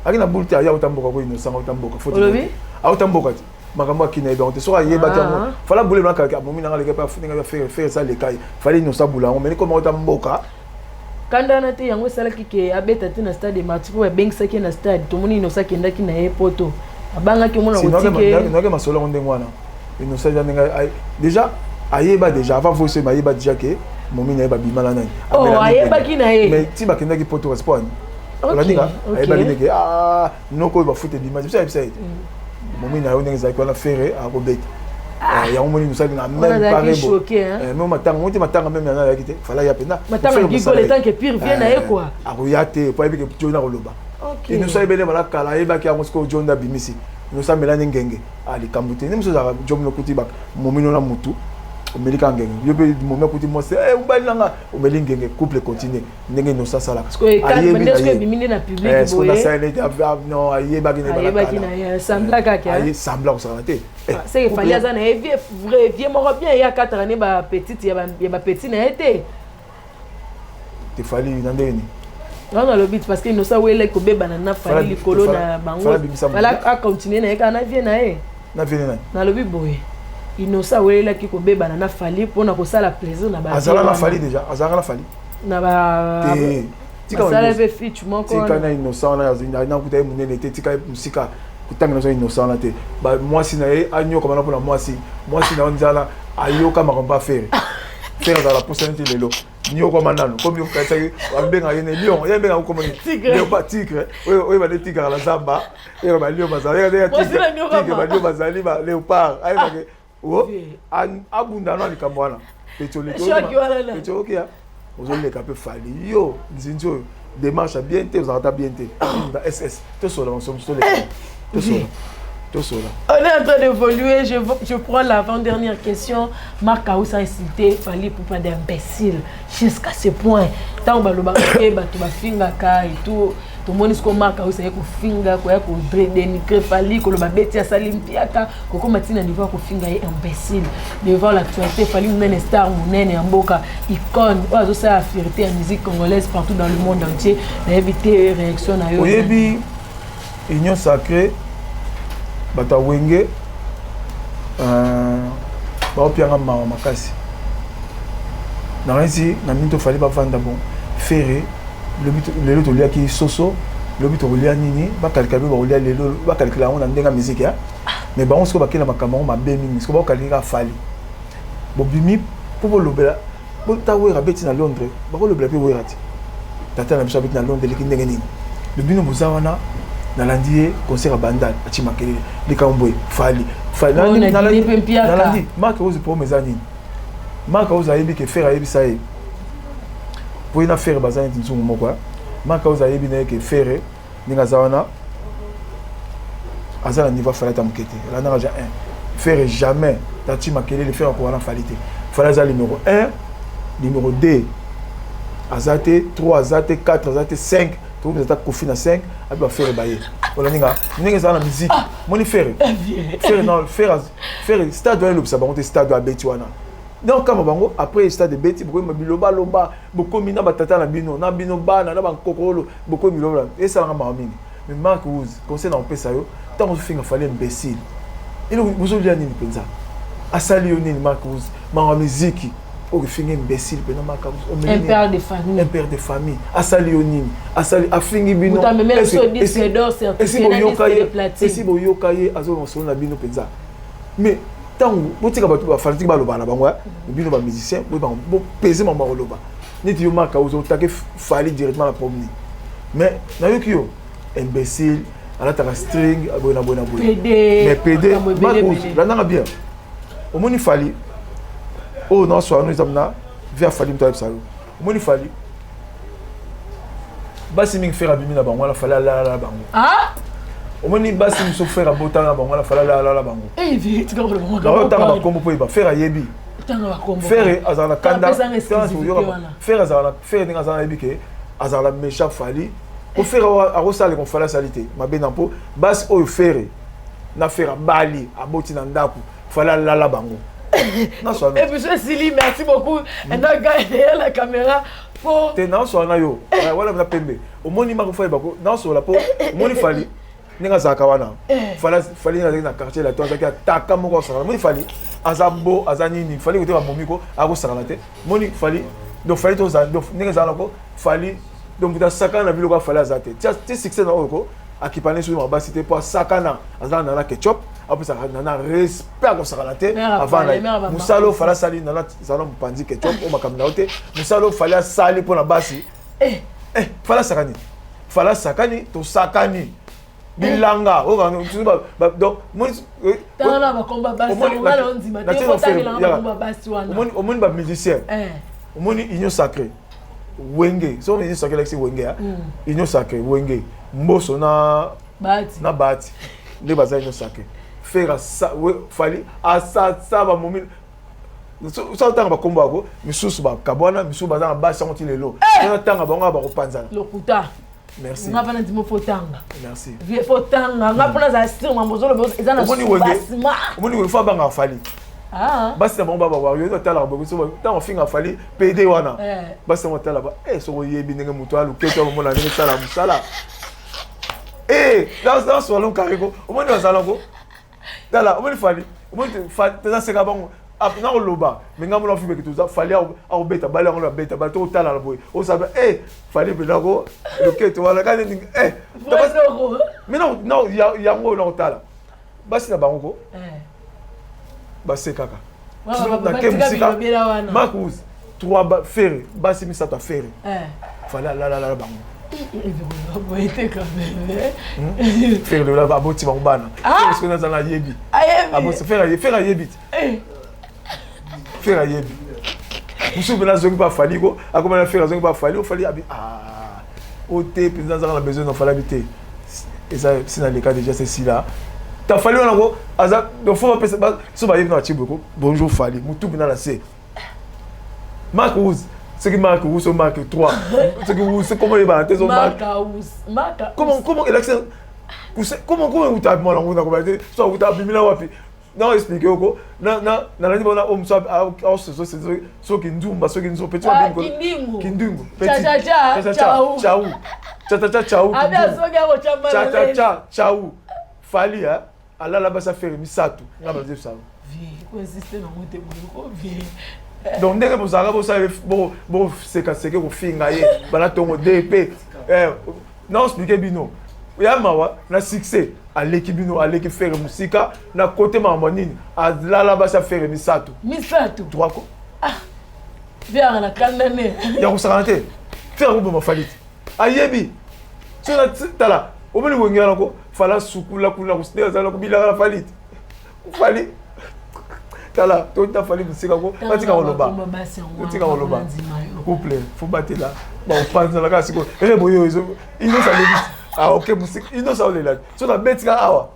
aki na bulu te, aya auta mboka ko, Innocent auta mboka. Olobi? Auta mboka te. Makambo akina yebi yango te. Soki ayebaki yango, Ah. Fally abule nakaka momi nanga aleka mpe afuninga Ferre, Ferre esa aleka ye. Fally nyonso abula yango, mais nikoma ota mboka. Kanda wana te, yango esalaki ke abeta te na Stade des Martyrs, mpo babengisaki ye na stade. Tomoni Innocent akendaki na ye Poto, abangaki omona kotike. Noke masolo yango ndenge wana, Innocent eza ndenge déjà ayeba déjà avant voice, ayeba déjà ke momi na ye babima na nani. Oh, Amela ayebaki na ye. Mais ti bakendaki Poto, kasi po ani Ok, olandinga ok. ayebaki ndenge, ah, noko oyo bafuta ebima biso, ayebisa ye te momi na yo ndenge ezalaki wana, Ferre akobeta. Yango moni mosali na Wana même azalaki parebo. choqué, hein? Même matanga moni te, matanga même yana ayaki te, Fally aya mpenza. Matanga Ferre Gigo, mosala le ye. temps que pire vie na ye, quoi. Akoya te po ayebi ke joni akoloba. Innocent ayebele bala kala, ayebaki yango. Sikoyo joni nde abimisi Innocent amelani ngenge. Ah, likambo te nde mosusu ezalaka jomi nokuti momino na mutu omeli kaka ngenge, yo mpe momi akuti mwasi, mobali nanga omeli ngenge, couple continue ndenge Innocent asalaka. Sikoyo nde soki ebimi nde na public boye. Nasali neti non, ayebaki na Ayebaki na ye, semblant kaka, hein? Aye semblant kosala te. Seke Fally aza na ye vie vrai, vie moko bien, ye akataka ne bapetite ya bapeti na ye te. Te, Fally na ndenge nini? Wana alobi parce que Innocent welaki kobebana na Fally likolo na bango. Fally abimisa Fally acontinue na ye kaka na vie na ye. Na vie nani? Nalobi boye, Innocent awelelaki kobebana na Fally mpona kosala plaisir na ba Azala na wana. Fally déjà, azalaka na Fally. Na ba Te, tika. Basala mpe feat moko. Tika. Wana. Na Innocent wana, nakuta ye monene te, tika ye mosika, kotanga nazo Innocent wana te. Mwasi na ye anyokama na mpona mwasi na yo nzala, ayoka makambo aFerre. Ferre azala posa neti lelo nyokama nano komi okanisaki babengaka ye ne lion, ye abengaka komoni Tigre. Léopard, tigre oyo, oyo bande tigre na zamba, oyo balion bazali. Mwasi na nyokama. Tigre, balion bazali, ba léopard, ayebake o Vie. Abunda no likambo wana. Choki wana na. Petio okia ozoleka mpe Fally, yo nzinzi oyo démarche ya bien te, ozalaka ta bien te na ss. Tosola masomo, toleka, tosola, tosola. On est en train d'évoluer. Je prends l'avant-dernière question. Marc House a insulté Fally Ipupa d'imbécile. Jusqu'à ce point. Tant balobaka ke bato bafingaka et tout. Tomoni siko Marc House aye kofinga, koya kodénigrer Fally, koloba beti asali mpiaka, kokoma ntina niveau ya kofinga ye imbécile. Devant l'actualité, Fally monene, star monene ya mboka, icône oyo azosala fierté ya musique congolaise partout dans le monde entier. Nayebi te réaction na yo. Oyebi, Union sacrée, bato ya Wenge baopianga mawa makasi. Nakanisi na mingi toFally bavanda bon. Ferre lelo toliaki soso, lobi tokolia nini? Bakalikala mpe bakolia lelo, bakalikala yango na ndenge ya musique, mais bango sikoyo bakenda makambo yango mabe mingi. Sikoyo bakokalingi kaka Fally bobimi mpo bolobela bota. Wera abeti na Londres, bakolobela mpe Wera te. Tata na biso abeti na Londres, eleki ndenge nini? Lobino boza wana, nalandi ye concert ya Bandal, atie makelele, likambo boye. Fally, nalandi Marc Rose. Problème eza nini? Marc Rose ayebi ke Ferre ayebisa ye po ye na Ferre baza neti nzungu moko. Marc Rose ayebi na ye ke Ferre ndenge aza wana, aza na niveau aFally ata moke te. Elandaka ja 1 Ferre jamais tati makelele. Ferre akoka na Fally te. Fally aza numéro 1, numéro 2 aza te, 3 aza te, 4 aza te, 5 tokomi ata Kofi na 5 abi baFerre baye. Olandinga ndenge ezala na musique, moni Ferre, Ferre non, Ferre, Ferre stade wana elobisa bango te. Stade abeti wana donc kama bango après stade ebeti, bokomi bilobaloba, bokomi na batata na bino, na bino bana na bankokolo, bokomi biloba, esalaka mawa mingi. Mais Marc House, conseil na kopesa yo, ntango ozofinga Fally imbécile, eloko bozolia nini mpenza? Asali yo nini, Marc House? Mawa miziki oyo ofingi imbécile mpenza, Marc House. Un père de famille. Un père de famille asali yo nini? Asali, afingi bino. Esi boyoka ye azoloba solo na bino mpenza? Mais ntango botika bato bafanatike balobaka na bango, bino bamusicien bopese mambo ya koloba neti yo Marc House otake Fally directement na problème. Mais nayoki yo imbécile, alataka string boye na boye na boye, mais pd Marc House, landanga bien. Omoni Fally oyo nyonso wana eza na vie ya Fally. Moto ayebisa yo, omoni Fally, basi mingi Ferre abimi na bango wana, Fally alala na bango. Omoni basi mosusu Ferre abotana na bango wana, Fally alala bango. Naotanga bakombo mpo yeba Ferre ayebi. Ferre azala na kanda, Ferre azala na Ferre ndenge azala, nayebi ke azala na méchant Fally, po Ferre akosala leko Fally asali te mabe na mpo basi oyo Ferre na Ferre abali, aboti na ndako, Fally alala bango. Émission esili, merci beaucoup. Ndaka derrière la caméra po Te, naosola na yo wana na pembe. Omoni mako Fally bako naosola mpo omoni Fally. Ndenge azalaka wana, Fally azalaki na Quartier Latin, azalaki ataka moko asakana. Moni Fally aza bo, aza nini? Fally kote bamomi ko akosakana te. Moni Fally, donc Fally tozala, donc ndenge ezala ko Fally, donc moto asakana na biloko afali aza te. Ti succès na oyo ko akipane soki mabasi te, mpo asakana azala Nana Ketchup, apesaka Nana respect, akosakana te. Avant na ye mosala oyo Fally asali, Nana zala mopanzi Ketchup oyo makambo na yo te. Mosala oyo Fally asali mpo na basi, Fally asakani, Fally asakani, tosakani bilanga oyo. Donc omoni bamusicien, omoni Union Sacrée, Wenge. So Union Sacrée elakisi Wenge ya Union Sacrée, Wenge, Mboso na Bahati nde baza Union Sacrée. Ferre, Fally asasa bamomi so otanga bakombo yako misusu bakabwana, misusu baza na basi yango ti lelo. Otanga bango kaka, bakopanzana. Lokuta. Merci. Nga mpana ndimo, fo tanga. Merci. Vie, fo tanga. Nga mpona azala sur mambo ozoloba eza na soubassement. Omoni wenge, fo abangaka Fally. Basi na bango baba yo otalaka boye, ntango ofinga Fally pd wana, basi yango otala ba soki oyebi ndenge moto aluketo amomona ndenge esala mosala dans carré. Omoni bazalako, tala, omoni Fally, omoni toza seka bango na koloba me ngai mona fibeke toza Fally akobeta bale yango, abeta bale, tokotalana boye, osaba Fally mpenako loketo wana kani mais yango na kotala basi na bango ko basekaka nake mosika. Marcus trois Ferre, basi misato ya Ferre, Fally alalalala bango. Ferre lelo aboti bango bana. Soki naza nayebi Ferre ayebi te, Ferre ayebi mosusu mpe nazongi mpe afali ko akoma na Ferre, azongi mpe afali, ofali abi o te mpenza azaka na besoin na Fally, abi te, eza si naleka déjà, c'est sila ta Fally wana ko aza. Donc fo bapesa so bayebi na batie ko bonjour Fally, motu mpena na se Mark Wuz, soki Mark Wuz o Mark 3, soki Wuz, comment oyebana te? So Mark comment elakisi comment euta mwana ngo nakoba te, so auta abimila wapi? Na explique oko nalandi bona oyo mosu aososo soki nzumba, soki nzumba petit kindingu, chau chachacha chau chachacha chau. Fally alala basi afere misato, nga bazebisaka. Donc ndenge bozalaka bosala, bosekaseke kofinga ye bana ntongo dp, na explique bino ya mawa na succès aleki bino, aleki Ferre mosika na kote makambo nini, alala basi afere misato. Misato? Trois ko. Viaka na kanda ne. Ya kosakana te, Ferre akoboma Fally te, ayebi so na tala. Omoni Wenge wana ko fala sukula kuna nde azala kobilaka na Fally te. Fally, tala, tota Fally mosika ko batika koloba, otika koloba couple fo batela bakopanzana kaka sikoyo. Ere boyo inosa alebi, ah ok, mosika inosa olela so nabetika awa,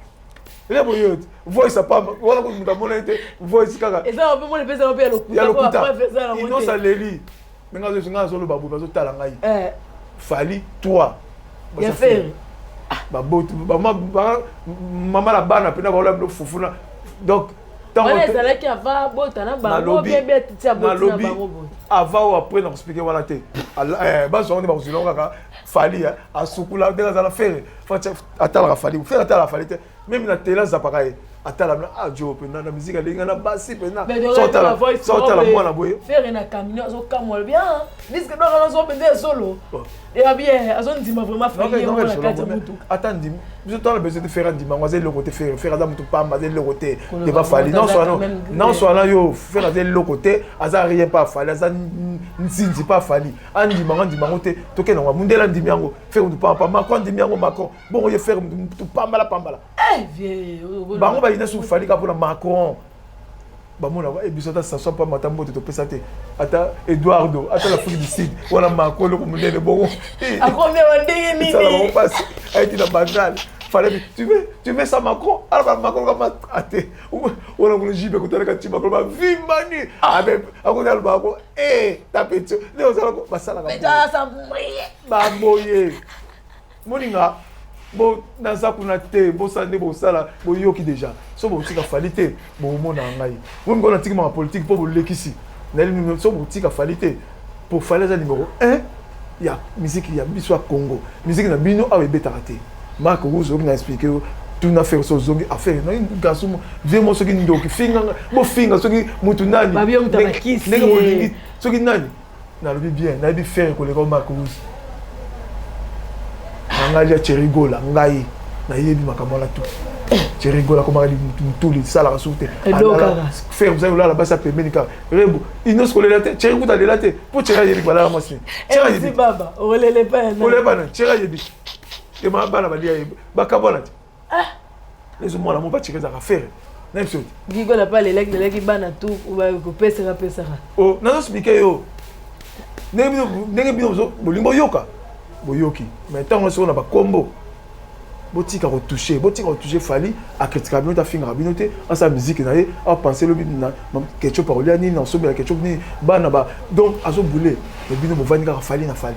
ere boyo voice apamba wana moto amona ye te, voice kaka ya lokuta. Inosa aleli me nga azoloba boye, bazotala ngai. Fally 3 baboti mama na bana mpena baola bino fufu na donc. Ezalaki avant bota na bango? Nalobi avant ou après, na koexpliquer wana te. Bazwa nde bakozwila kaka. Fally asukula ndenge azala Ferre atalaka Fally, Ferre atalaka Fally te, même na tele azapaka ye, atala na ajo mpena na musique alinga na basi mpena sotala mwana boye. Ferre na camion azokamwa, alobi disque d'or azombenza ya solo ya bien, azondima vraiment Fally na kati ya motuka. Ata ndimi, biso tala besoin te. Ferre andima yango, aza eloko te. Ferre aza motu pamba, aza eloko te deva Fally. Nyonso wana yo, Ferre aza eloko te, aza rien pa Fally, aza nzinzi pa Fally. Andima yango, andima yango te, tokende yango mundele andimi yango. Ferre motu pamba, Macron andimi yango, Macron bongo ye Ferre motu pambala pambala. Bango bayina su Fally kaka mpona Macron. Bamonaka biso ata Saso pamba, ata mbote topesa te, ata Eduardo, ata l'Afrique du Sud wana Macron eloko monene bongo. Ndenge bango mpasi ayeti na Bandal, fallait tu veux ça Macron, ala Macron kama ate wana kuna jibe kotalaka ti Macron bavimbani akoti alobako tapeti nde ozalako basalaka baboye moninga bo naza kuna te, bosala nde bosala, boyoki déjà. So botika Fally te, bomona ngai momingo natiki maka politique mpo bolekisi nayeli. So botika Fally te, po Fally aza numéro 1 ya musique ya biso ya Congo. Musique na bino awa ebetaka te. Marc Rouge oki na expliquer yo tuna Ferre so ozongi affaire na garçon vie mo soki ndoki finga bofinga soki mutu nani ndenge bolingi soki nani nalobi bien nayebi Ferre koleka Marc Rouge na ngai lia Thierry Gola ngai nayebi makambo wana tout Thierry Gola akomaka mutuli esalaka suku te Ferre ozali kolala basi ya pembeni kaka Rebo inos kolela te Thierry kuta alela te mpo Thierry ayebi balala mwasi oleba na Thierry ayebi ema bana balia ye bakabwana te ah. ezo mwana mo bacika ezalaka Ferre na biso te gigola mpe alelaki lelaki bana tu kopesaka pesaka o oh, nazoexplike yo ndenge bino bolingi boyoka boyoki mais ntango soko na bakombo botika kotouche botika kotouche Fally akritikaka bino te afingaka bino te asala miziki na ye apense lobi na ketchup akolia nini asombela ketchup nini bana ba donc azobule mais bino bovandi kaka Fally na Fally.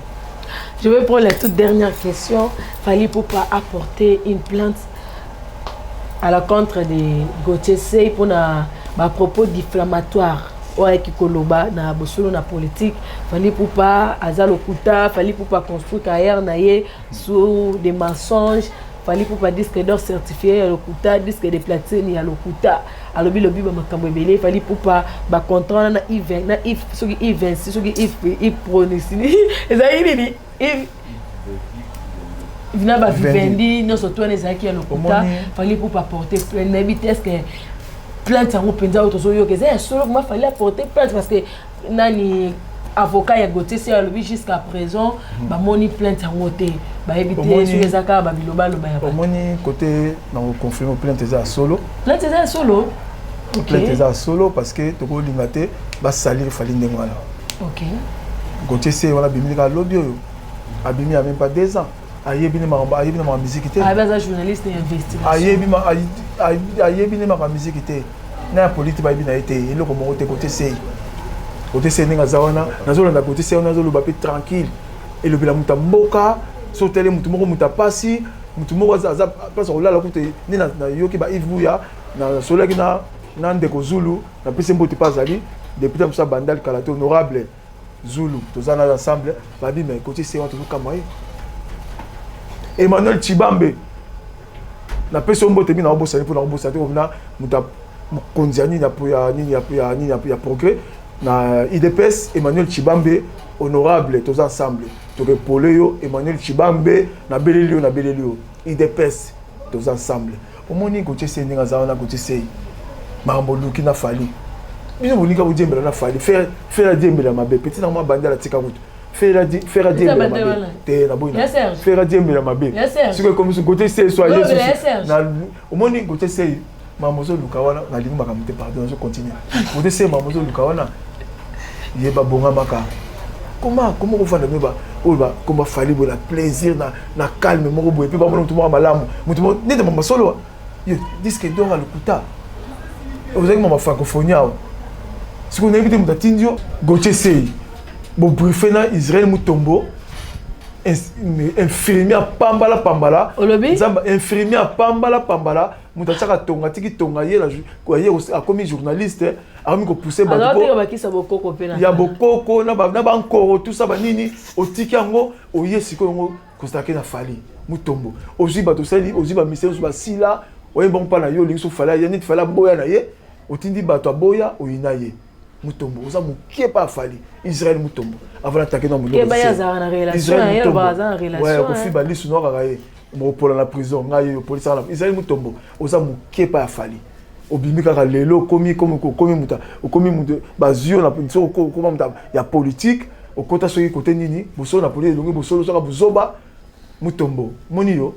Je vais prendre la toute dernière question. Fally Ipupa apporter une plainte à la contre de Gauthier Sey pour na ba propos diffamatoires oyo ayaki koloba na bosolo na politique. Fally Ipupa aza lokuta, Fally Ipupa construit carrière na ye sur des mensonges. Fally Ipupa disque d'or certifié ya lokuta, disque de platine ya lokuta. Alobi lobi ba makambo ebele. Fally Ipupa ba contrat wana na I20 na I soki I26 soki I I pronisi ezalaki nini I na ba vivendi nyonso to wana ezalaki ya lokuta. Fally Ipupa porter plainte, nayebi te est-ce que plainte yango mpenza oyo tozoyoka eza ya solo vraiment Fally aporter plainte, parce que nani avocat ya Gauthier Sey alobi jusqu'à présent bamoni plainte yango te, bayebi te soki eza kaka babilobaloba ya bato. Omoni côté na koconfirme, plainte eza ya solo. Plainte eza ya solo. Plainte eza ya solo parce que tokolinga te basalir Fally ndenge wana. Gauthier Sey wana abimi kaka lobi oyo, abimi ya même pas 2 ans, ayebi ne makambo, ayebi na makambo miziki te. Ayebi, aza journaliste ya investigation. Ayebi ne makambo miziki te na ya politike, bayebi na ye te eloko moko te. Gauthier Sey, Gauthier Sey ndenge aza wana, nazolanda Gauthier Sey wana, azoloba mpe tranquille, elobela moto ya mboka. So otali motu moko, moto apasi, motu moko aza place ya kolala kutu nde nayoki ba Yves Buya, nasolaki na ndeko Zulu, napesi mbote mpe azali député mosu abandali kala te, honorable Zulu, toza na ensemble. Babi mais Gauthier Sey wana tozokamwa ye. Emmanuel Chibambe, napesi yo mbote mingi, nakobosani mpo nakobosana te komina moto mokonzi ya nini ya nini ya nini ya progrès na UDPS, Emmanuel Chibambe, honorable, toza ensemble, tokepole yo. Emmanuel Chibambe, nabeleli yo, nabeleli yo, UDPS, toza ensemble. Omoni Gauthier Sey ndenge aza wana, Gauthier Sey makambo oluki na Fally, bino bolinga bodiembela na Fally, Ferre adiembela mabe, petit na mwa bandi alatika kutu Ferre adiembela mabe te, naboyi Ferre adiembela mabe. Sikoyo ekomi so Gauthier Sey so aye. Omoni Gauthier Sey makambo ozoluka wana, nalingi makambo te, pardon, nazocontinue. Gauthier Sey makambo ozoluka wana, ye babongamaka koma kofanda bino oyo bakoma Fally boye na plaisir na calme moko boye, mpe bamona motu moko malamu, motu nete mama solo yo disque d'or ya lokuta, ozalaki mama francophonie awa. Sikoyo nayebi te moto atindi yo. Gauthier Sey bobriefe na Israel Mutombo, infirmier pambala pambala. Olobi? Nzambe, infirmier pambala pambala, moto atiaka tonga, atiki tonga ye, ye akomi journaliste, akomi kopousse bato ya bokoko na bankoro, tout ça banini, otiki yango, oye sikoyo yango kozalaki na Fally Mutombo, ozwi bato osali, ozwi bamisere nyonso basila, oyemba mpa na yo, olingi so Fally aya neti Fally aboya na ye, otindi bato aboya, oyina ye. Mutombo oza mokie pa Fally. Israel Mutombo, avant natake na mondokofi balisu no kaka ye mokopola na prison, ngai oyo polisaka na Israel Mutombo, oza mokie pa ya Fally, obimi kaka lelo, okomi okomi moto, okomi moto bazwi yo na soki okoma moto ya politique, okota soki kote nini, bosolo na politique elongi bosolo soka buzoba. Mutombo, moni yo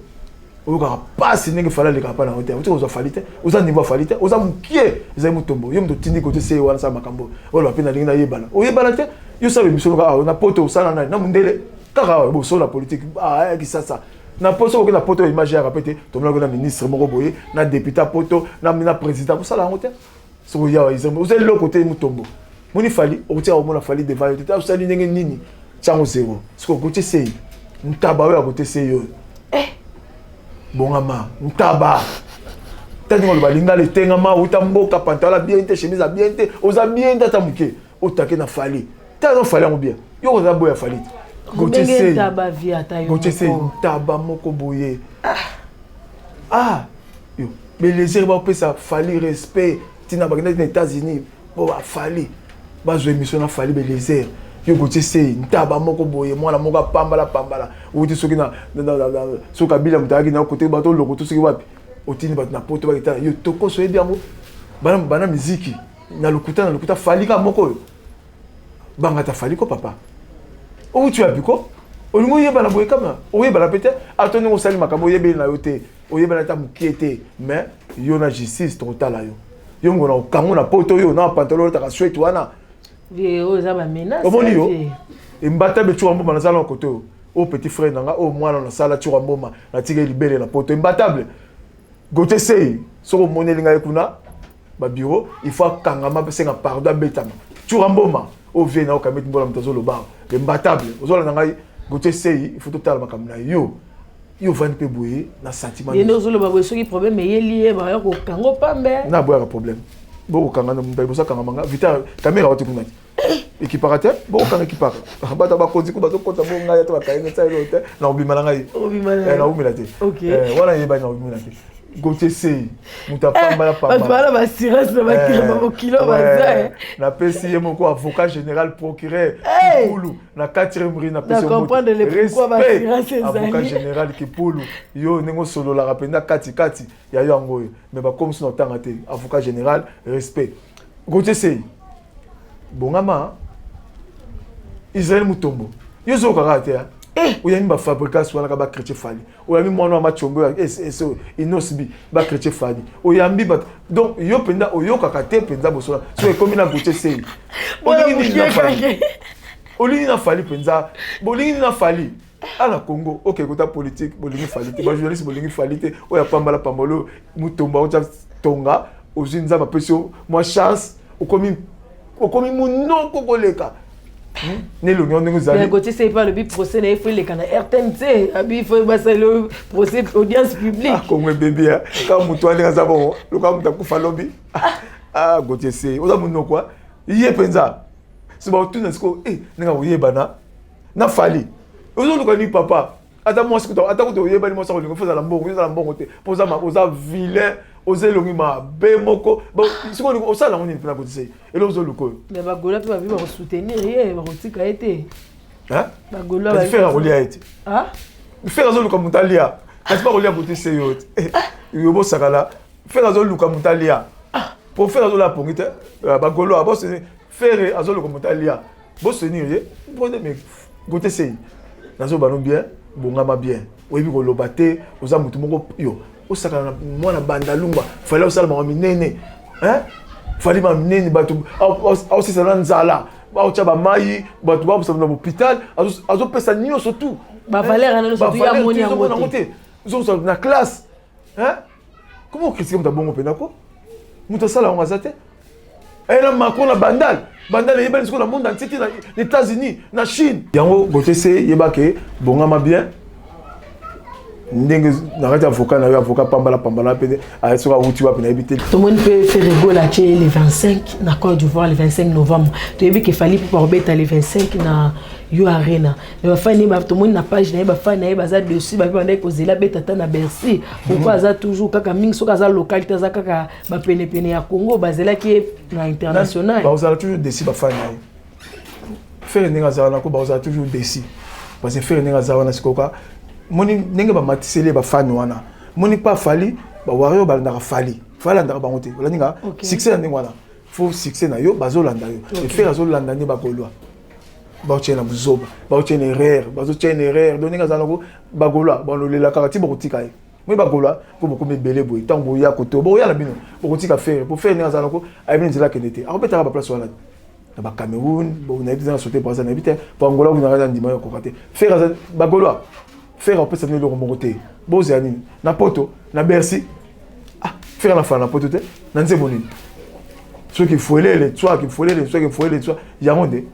oyokaka mpasi ndenge Fally alekaka mpa na yo te, oti kozwa Fally te, oza niveau ya Fally te, oza mokie. Ezali Mutombo yo moto otindi kote se wana sala makambo oyo mpe nalingi nayebana, oyebana te. Yo sala émission kaka awa na poto, osala nani na mondele kaka awa bosolo na politique Kisasa na poto, okoki na poto image yaka pe te, tomonaki na ministre moko boye, na député poto, na président, kosala yango te. Soki oyawa oza eloko te. Mutombo, moni Fally, okotika komona Fally devant yo te, osali ndenge nini, tiango zero. Soki okoti sei ntaba oyo akote sei oyo bongama ntaba tani oloba lingala etengama, uta mboka, pantalon bien te, chemise ya bien te, oza bien te ata moke, otake na Fally, tala Fally yango bien, yo koza boya Fally te. Gauthier Sey ntaba moko boye. Ah yo Belezer bapesa Fally respect tina bakendaki na États-Unis po ba Fally bazwa émission na Fally Belezer yo Gauthier Sey ntaba moko boye mwana moko apambala pambala outi soki na soki Kabila moto ayaki na kote bato lokoto soki wapi otindi bato na poto baketala yo tokoso oyebi yango bana bana miziki na lokuta na lokuta Fally kaka moko oyo banga ta Fally ko papa outi wapi ko olingi oyebana boye kama oyebana mpe te ata ndenge osali makambo oyebeli na yo te oyebana ata mokie te mais yo na justice tokotala yo yo ngona okango na poto yo na pantalon olataka swete wana omoni yo embata be tshuka mboma nazala na kote oyo oyo petit frère na nga oyo mwana nasala tshuka mboma natikeli libele na poto imbatable Gauthier Sey soki omoneli ngai kuna ba bureau il faut akangama mpe senga pardon abetama tshuka mboma oyo vie na yo kameti mbola moto azoloba imbatable ozolanda ngai Gauthier Sey il faut totala makambo na yo yo ovandi mpe boye na sentiment ye nde ozoloba boye soki problème eyeli ye baya kokanga pambe na boyaka problème bokokanga na moto liboso akangama nga vita kamera wati kuna ekipaka te bokokanga ekipaka bato bakonzi ku bazokota bo ngai ata bakangi ngai elo te nakobima na ngai naumela te wana eyebani nakobimela te Gauthier Sey moto apambala pambala bana ba assurance na bakila bokilo baza napesi ye moko avocat général procureur Kipulu na 4e rue napesi respect avocat général Kipulu yo ndenge osololaka mpenza kati kati ya yo yango oyo mais bakomisi na otanga te avocat général respect Gauthier Sey bongama Israël Mutombo yo ozokaka te oyambi bafabricas wana ka bachrétien Fally oyambi mwana wa machombe oyo inosbi bachrétien Fally oyambi bato donc yo mpenza oyokaka te mpenza bosola so ekomi na Gauthier Sey olingi nini na Fally olingi na Fally mpenza bolingi nini na Fally ala Congo oke kota politique bolingi Fally te bajournaliste bolingi Fally te oyo apambala pambala oyo Mutombo aotya tonga ozwi Nzambe apesi yo mwa chance okomi okomi monoko koleka nelongi yango ndenge ozali Gauthier Sey mpe alobi procès na ye faut eleka na RTNC abi faut basali procès audience publique Kongo ebebi kaka moto wana ndenge aza bongo lokola moto akufa lobi ah Gauthier Sey oza monoko ye mpenza so baotuna sikoyo ndenge akoyebana na Fally ozoluka nini papa ata mwasi kuta ata kuta oyebani mwasi akolinga faut ozala mbongo ozala mbongo te mpo oza vilain oza elongi mabe moko sikoyo osala yango nini mpena Gauthier Sey eloko ozoluka oyo mais bagola mpe babi bakosoutenir ye bakotika ye te bagola Ferre akolia ye te Ferre azoluka moto alia kasi bakolia Gauthier Sey yo te yo bosakala Ferre azoluka moto alia po Ferre azola pongi te bagolo Ferre azoluka moto alia bosoutenir ye mais Gauthier Sey nazoba no bien bongama bien oyebi koloba te oza motu moko yo osakana na mwana bandalungwa Fally osala bango minene Fally ma minene bato aosisa na nzala baotya bamai bato babosana na hôpital azopesa nyonso tout bavaleur yango te ozosala na classe comment ocritiquer moto abongo mpena ko moto asala yango aza te na Macron na Bandal Bandal eyebani sikoyo na monde entier ti na États-Unis na Chine yango Gauthier Sey yebake bongama bien ndenge na kati avocat na yo avocat pambala pambala mpe soki awuti wapi nayebi te tomoni mpe Ferre Gola atie le 25 na Côte d'Ivoire le 25 novembre toyebi ke Fally mpo bakobeta le 25 na U Arena mais bafani tomoni na page na ye bafani na ye baza dessus bape bandaki kozela beta ata na Bercy pourquoi aza toujours kaka mingi soki aza local te aza kaka bapenepene ya Congo bazelaki ye na international bakozala toujours dessus bafani na ye Ferre ndenge aza wana ko bakozala toujours dessus parce que Ferre ndenge aza wana sikoka moni ndenge bamatiseli ye bafani wana moni pa Fally bawario balandaka Fally Fally alandaka bango te olandi nga succès na ndenge wana faut succès na yo bazolanda yo e Ferre azolanda nde bagaulois baotia na buzoba baotia na erreur bazotia na erreur donc ndenge aza nango bagaulois balolela kaka ti bokotika ye moi bagaulois mpo bokomi ebele boye ntango boya kote bokoya na bino bokotika Ferre po Ferre ndenge aza nango ayebi nzela akende te akobetaka baplace wana na bacameroun nayebi te na sote braza nayebi te po Angola kuna na ndima yo akoka te Ferre aza bagaulois Ferre apesa bino eloko moko te bozela nini na poto na Bercy ah Ferre na fala na poto te na nzembo nini soki fuelele swaki fuelele soki fuelele swa yango nde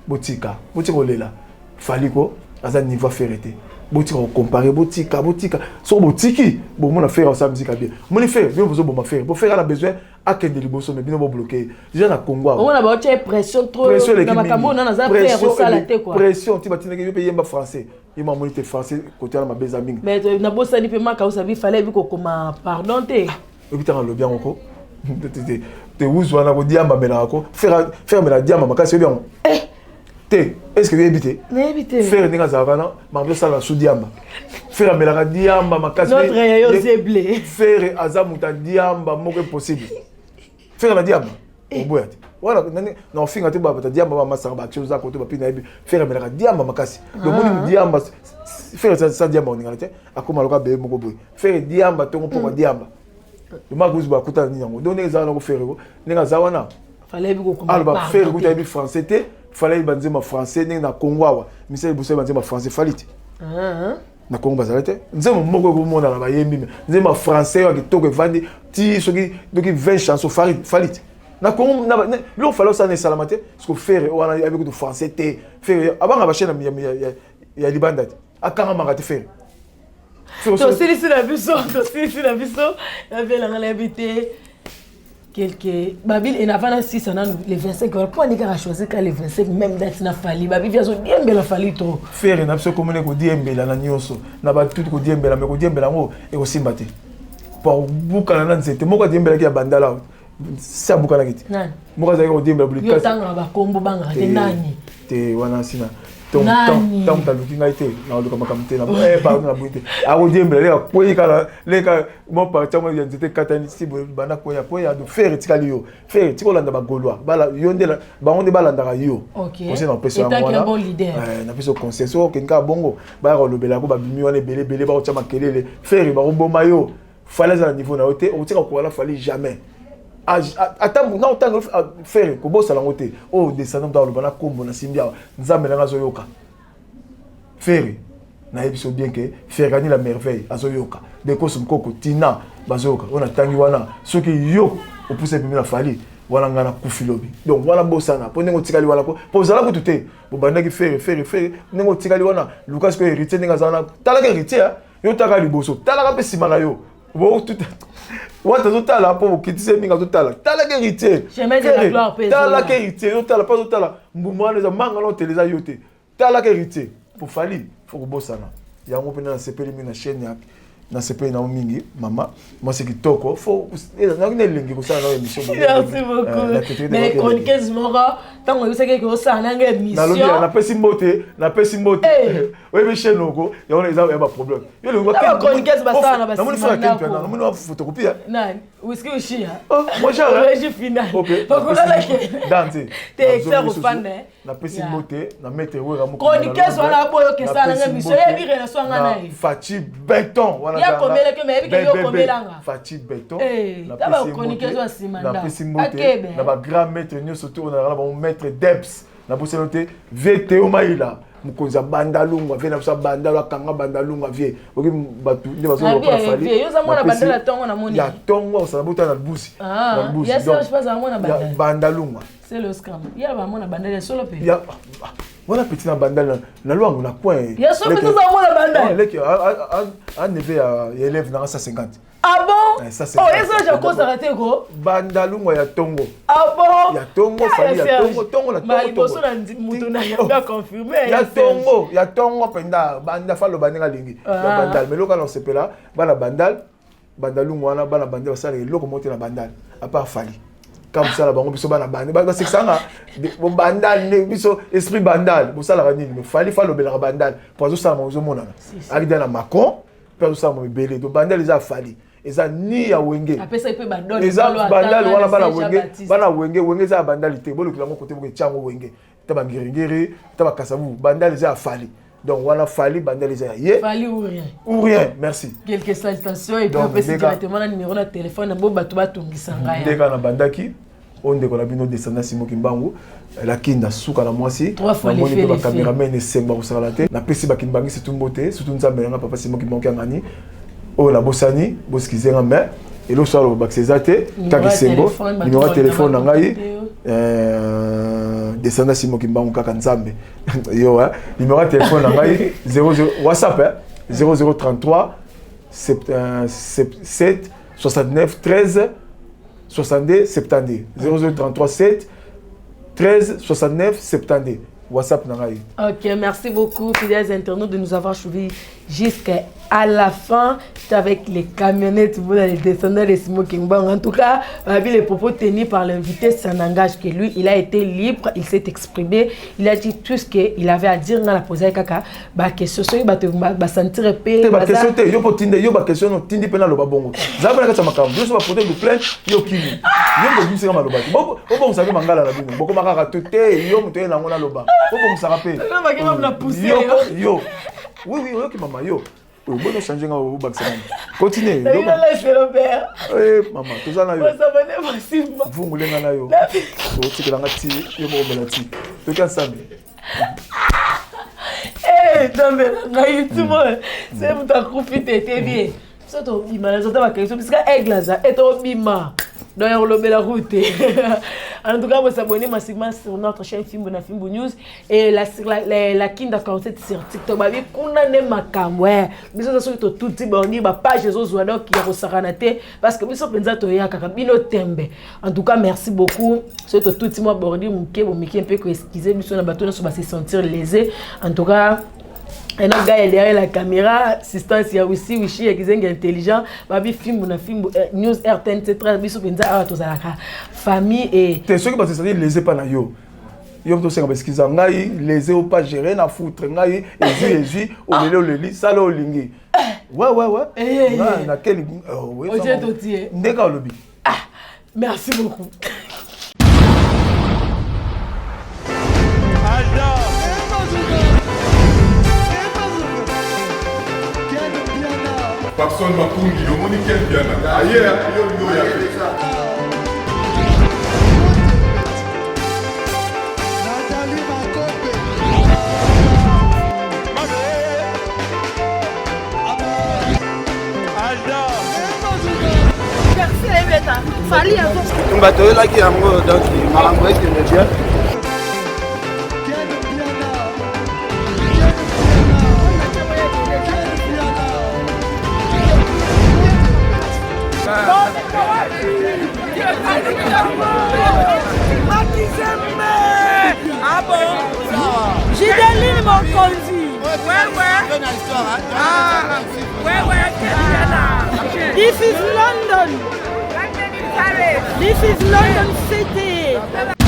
botika botika kolela Fally ko aza niveau Ferre te. Botika kocomparer, botika, botika. Soki botiki, bomona Ferre asala musique bien. Moni Ferre, bino bozoboma Ferre. Bo Ferre ana besoin akende liboso, mais bino bobloquer déjà na Congo awa. Omona baotia pression trop na makambo oyo nana aza prêt ya kosala te quoi. Pression ti batindaki yo mpe yemba français, ye mamoni te français kote wana mabe eza mingi. Mais nabosani mpe maka osabi fallait ebi kokoma pardon te. Oyebi ntango alobi yango ko te wuzu wana kodiamba amelaka ko Ferre amela diamba makasi, oyebi yango te? Est ce que oyebi te? Nayebi te. Ferre ndenge azalaka wana, makambo osala su diamba, Ferre amelaka diamba makasi. Notre yayo zeble. Ferre aza moto ya diamba moko impossible. Ferre na diamba oboya te wana nani na ofinga te, bato diamba bamasaka baaction oza kote bapi nayebi. Ferre amelaka diamba makasi. Lomoni diamba, Ferre sa diamba oningana te, akoma loka bebe moko boye. Ferre diamba ntongo mpokwa diamba lomaka kuzu bakutana nini yango. Donc ndenge eza wana ko Ferre ko ndenge aza wana, aloba Ferre kuta yebi français te, fallait yeba nzembo français. Ndenge na Congo awa misala liboso yeba nzembo français Fally te. Na Congo bazala te nzembo moko ekomonana bayembi, me nzembo ya français oyo ya kitoko evandi ti soki soki 20 chanson, Fally te na Congo. Biloko Fally osala na esalama te, parce que Ferre wana ayebi kutu français te. Ferre abanga bachaîne ya libanda te, akangamaka te Ferre. Tosilisi na biso, tosilisi na biso. Nabelanga, nayebi te quelque babi enava na sisa nanu le 25 wana mpo ani kaka choisir ka le 25, même date na Fally. Babi vi azodiembela Fally trop. Ferre na biso komoni kodiembela na nyonso na batuti kodiembela, me kodiembela yango ekosimba te po akobukana na nzete moko adiembelaki ya bandala si abukanaki te. Moko azalaki kodiembela. Yo otangaka bakombo, bangaka te, nani? Te, wana nsina ntango taluki ngai te, naluka makambo te, pardon, naboyi te. Akodiembela leka kwei kaka leka mo parti yango ya nzete ekatani si banda kweya kweya. Do Ferre etikali yo, Ferre tika olanda bagaulois, yo nde bango nde balandaka yo. Conseil na opesa yango wana, napesa conseil. Soki okende kaka bongo, bayaka kolobela ko babimi wana ebele ebele, bakotya makelele. Ferre bakoboma yo. Fally aza na niveau na yo te, okotika kokoka na Fally jamais. Ata na otanga Ferre kobosala yango te. Oyo descendant moto aloba na kombo na simbi awa, Nzambe nanga azoyoka. Ferre nayebi so bien ke Ferrani la merveille azoyoka, Dekos Mokoko tina bazoyoka oyo natangi wana. Soki yo opusa epemi na Fally wana, ngai nakufi lobi. Donc wana bosana mpo ndenge otikali wana po ozala kutu te, bobandaki Ferre, Ferre, Ferre. Ndenge otikali wana, luka sikoyo héritier ndenge aza wana. Talaka héritier, yo taka liboso, talaka mpe nsima na yo wata azotala mpo bokitisi ye mingi, azotala. Talaka héritier, talaka héritier, yotala mpo azotala mbuma wana eza manga na otele eza yo te. Talaka héritier po Fally fo kobosana yango mpena. Nasepeli mingi na chaîne ya, nasepeli nango mingi. Mama mwasi kitoko, fo nayoki na elengi kosala nao émission. Merci beaucoup. Mais chroniqueuse moko ntango oyebisaki eke osala nanga émission. Napesi mbote, napesi mbote. Oyebi chaîne oko yango eza ya baproblème. Chroniqueuse basala na Namoni frère Ken, namoni wa photocopie. Nani? Whisky ushia. Oh, moi genre. Régie finale. OK. Pakolala Dante. Te expert ofanda. Napesi mbote na maître Wera. Chroniqueuse wana boyo ke sala nga émission, yebi relation nga na ye. Fachi Beton wana. Ya komeleke, mais yebi ke yo komelanga. Fachi Beton. Eh, taba chroniqueuse wa sima nda. Napesi mbote na ba grand maître nyonso to na ba maître Debs. Nabosano te VTO Maila, mokonzi ya Bandalungwa, vie na biso ya Bandalo, akanga Bandalungwa vie. Oki bato nde bazoloba Fally ya ntongo osala bota na busi na busi Bandalungwa wana, petit na Bandal na lwango na coin. Leki aneve ya élève nanga 150. Ah bon? Eh, ça c'est Oh, eza jakosaka te ko. Bandalungwa ya tongo. Ah bon? Ya tongo, Fally ya tongo, tongo na tongo. Liboso na mutu na ya confirmer. Ya tongo, ya tongo mpenza. Banda fa loba ndenge alingi. Ya Bandal, mais loka na osepela bana Bandal, Bandalungwa wana, bana Bandal basalaka eloko moko te na Bandal à part Fally. Ka mosala bango, biso bana Bandal basekisanga Bandal nde biso esprit Bandal bosalaka nini? Mais Fally fa alobelaka Bandal po azosala bango, ezomonana akida na Macron mpe azosala mo ebele. Donc Bandal eza Fally, eza ni ya Wenge, eza Bandal wana. Bana Wenge, bana Wenge, Wenge eza ya Bandal te. Bolukela yango kote moko etyango Wenge ta bangiringiri ta bakasavu. Bandal eza ya Fally. Donc wana Fally, Bandal eza ya ye. Fally ou rien. Ou rien, merci. Quelques salutations et puis opesi directement na numéro na téléphone na bo bato batungisa ngai. Ndeka na bandaki oyo, ndeko na bino descendant Simoki Mbangu Lakinda, suka na mwasi. Namoni mpe bacameraman esengo bakosakana te. Napesi bakimbangisi tumbo te, surtout Nzambe nanga papa Simoki Mbangu Kiangani. Oyo nabosani, bosikizenga, mais Eloko so aloba bakisa eza te, kaka esengo. Numéro ya telefone na ngai, descendant Simon Kimbangu, kaka Nzambe yo. Numéro ya telefone na ngai 00, WhatsApp, 0033 7 69 13 62 72, 0033 7 13 69 72, WhatsApp na ngai. Ok, merci beaucoup, fidèles internautes, de nous avoir suivis jusqu'à la fin. J'étais avec les camionnettes, vous allez descendre les smoking bang. En tout cas, vu les propos tenus par l'invité, ça n'engage que lui. Il a été libre, il s'est exprimé, il a dit tout ce qu'il avait à dire dans la posé kaka. Ba question, soki ba ba sentir pe. Te ba question te, yo po tinde yo ba question no tindi pe na loba bongo. Zaba na kati makambo, yo so ba porter du plainte, yo kimi. Yo mo bisika maloba te. Bo bo bongisaka mangala na bino. Boko makaka te te yo moto ye nango na loba. Bo bongisaka pe. Yo yo. Oui oui, oyoki mama yo. Bono change nga obakisa nani. Continue. Eh mama, toza na yo. Vungulenga na yo. Otikela nga ti yo moko mela ti. Toki ensemble. Eh, Nzambe na ngai, tu se moto akufi te te bien. Biso tobima na nzoto bakei bisika aigle aza e tobima, donc ya kolobela ku te. En tout cas, bosabonner massivement sur notre chaîne Fimbu na Fimbu News et la Kinda 47 sur TikTok. Babi kuna nde makambo. Biso toza soki totuti boni bapage ezozwa, donc ya kosakana te, parce que biso mpenza toya kaka bino tembe. En tout cas, merci beaucoup. Soki totuti mwa bordi moke bomike mpe koexcuse biso na bato nyonso base sentir lésé. En tout cas, un autre gars est derrière la caméra, assistance ya Wissi Wishi ya Kizengi intelligent, babi Fimbu na Fimbu News RTNC 13. Biso penza awa tozalaka famille et te soki bato ezali lésé pa na yo, yo moto osenga baexcuse. Ngai lésé o pas gérer na foutre ngai ezwi ezwi oleli oleli sala olingi. Ouais. Ngai nakeli Otie totie. Ndenge olobi. Merci beaucoup. Alda. Papson Makungi, omoni Ken Piana aye yo olingi oya te. Nathalie Makope. Mabe. Alda. Tumba toyelaki yango, donc makambo ekende bien. Ken Piana. Ken Piana. Ken Piana. Makizembe. Ah bon? Gideline Mokonzi. Ouais. Ah, ouais, This is London. This is London City.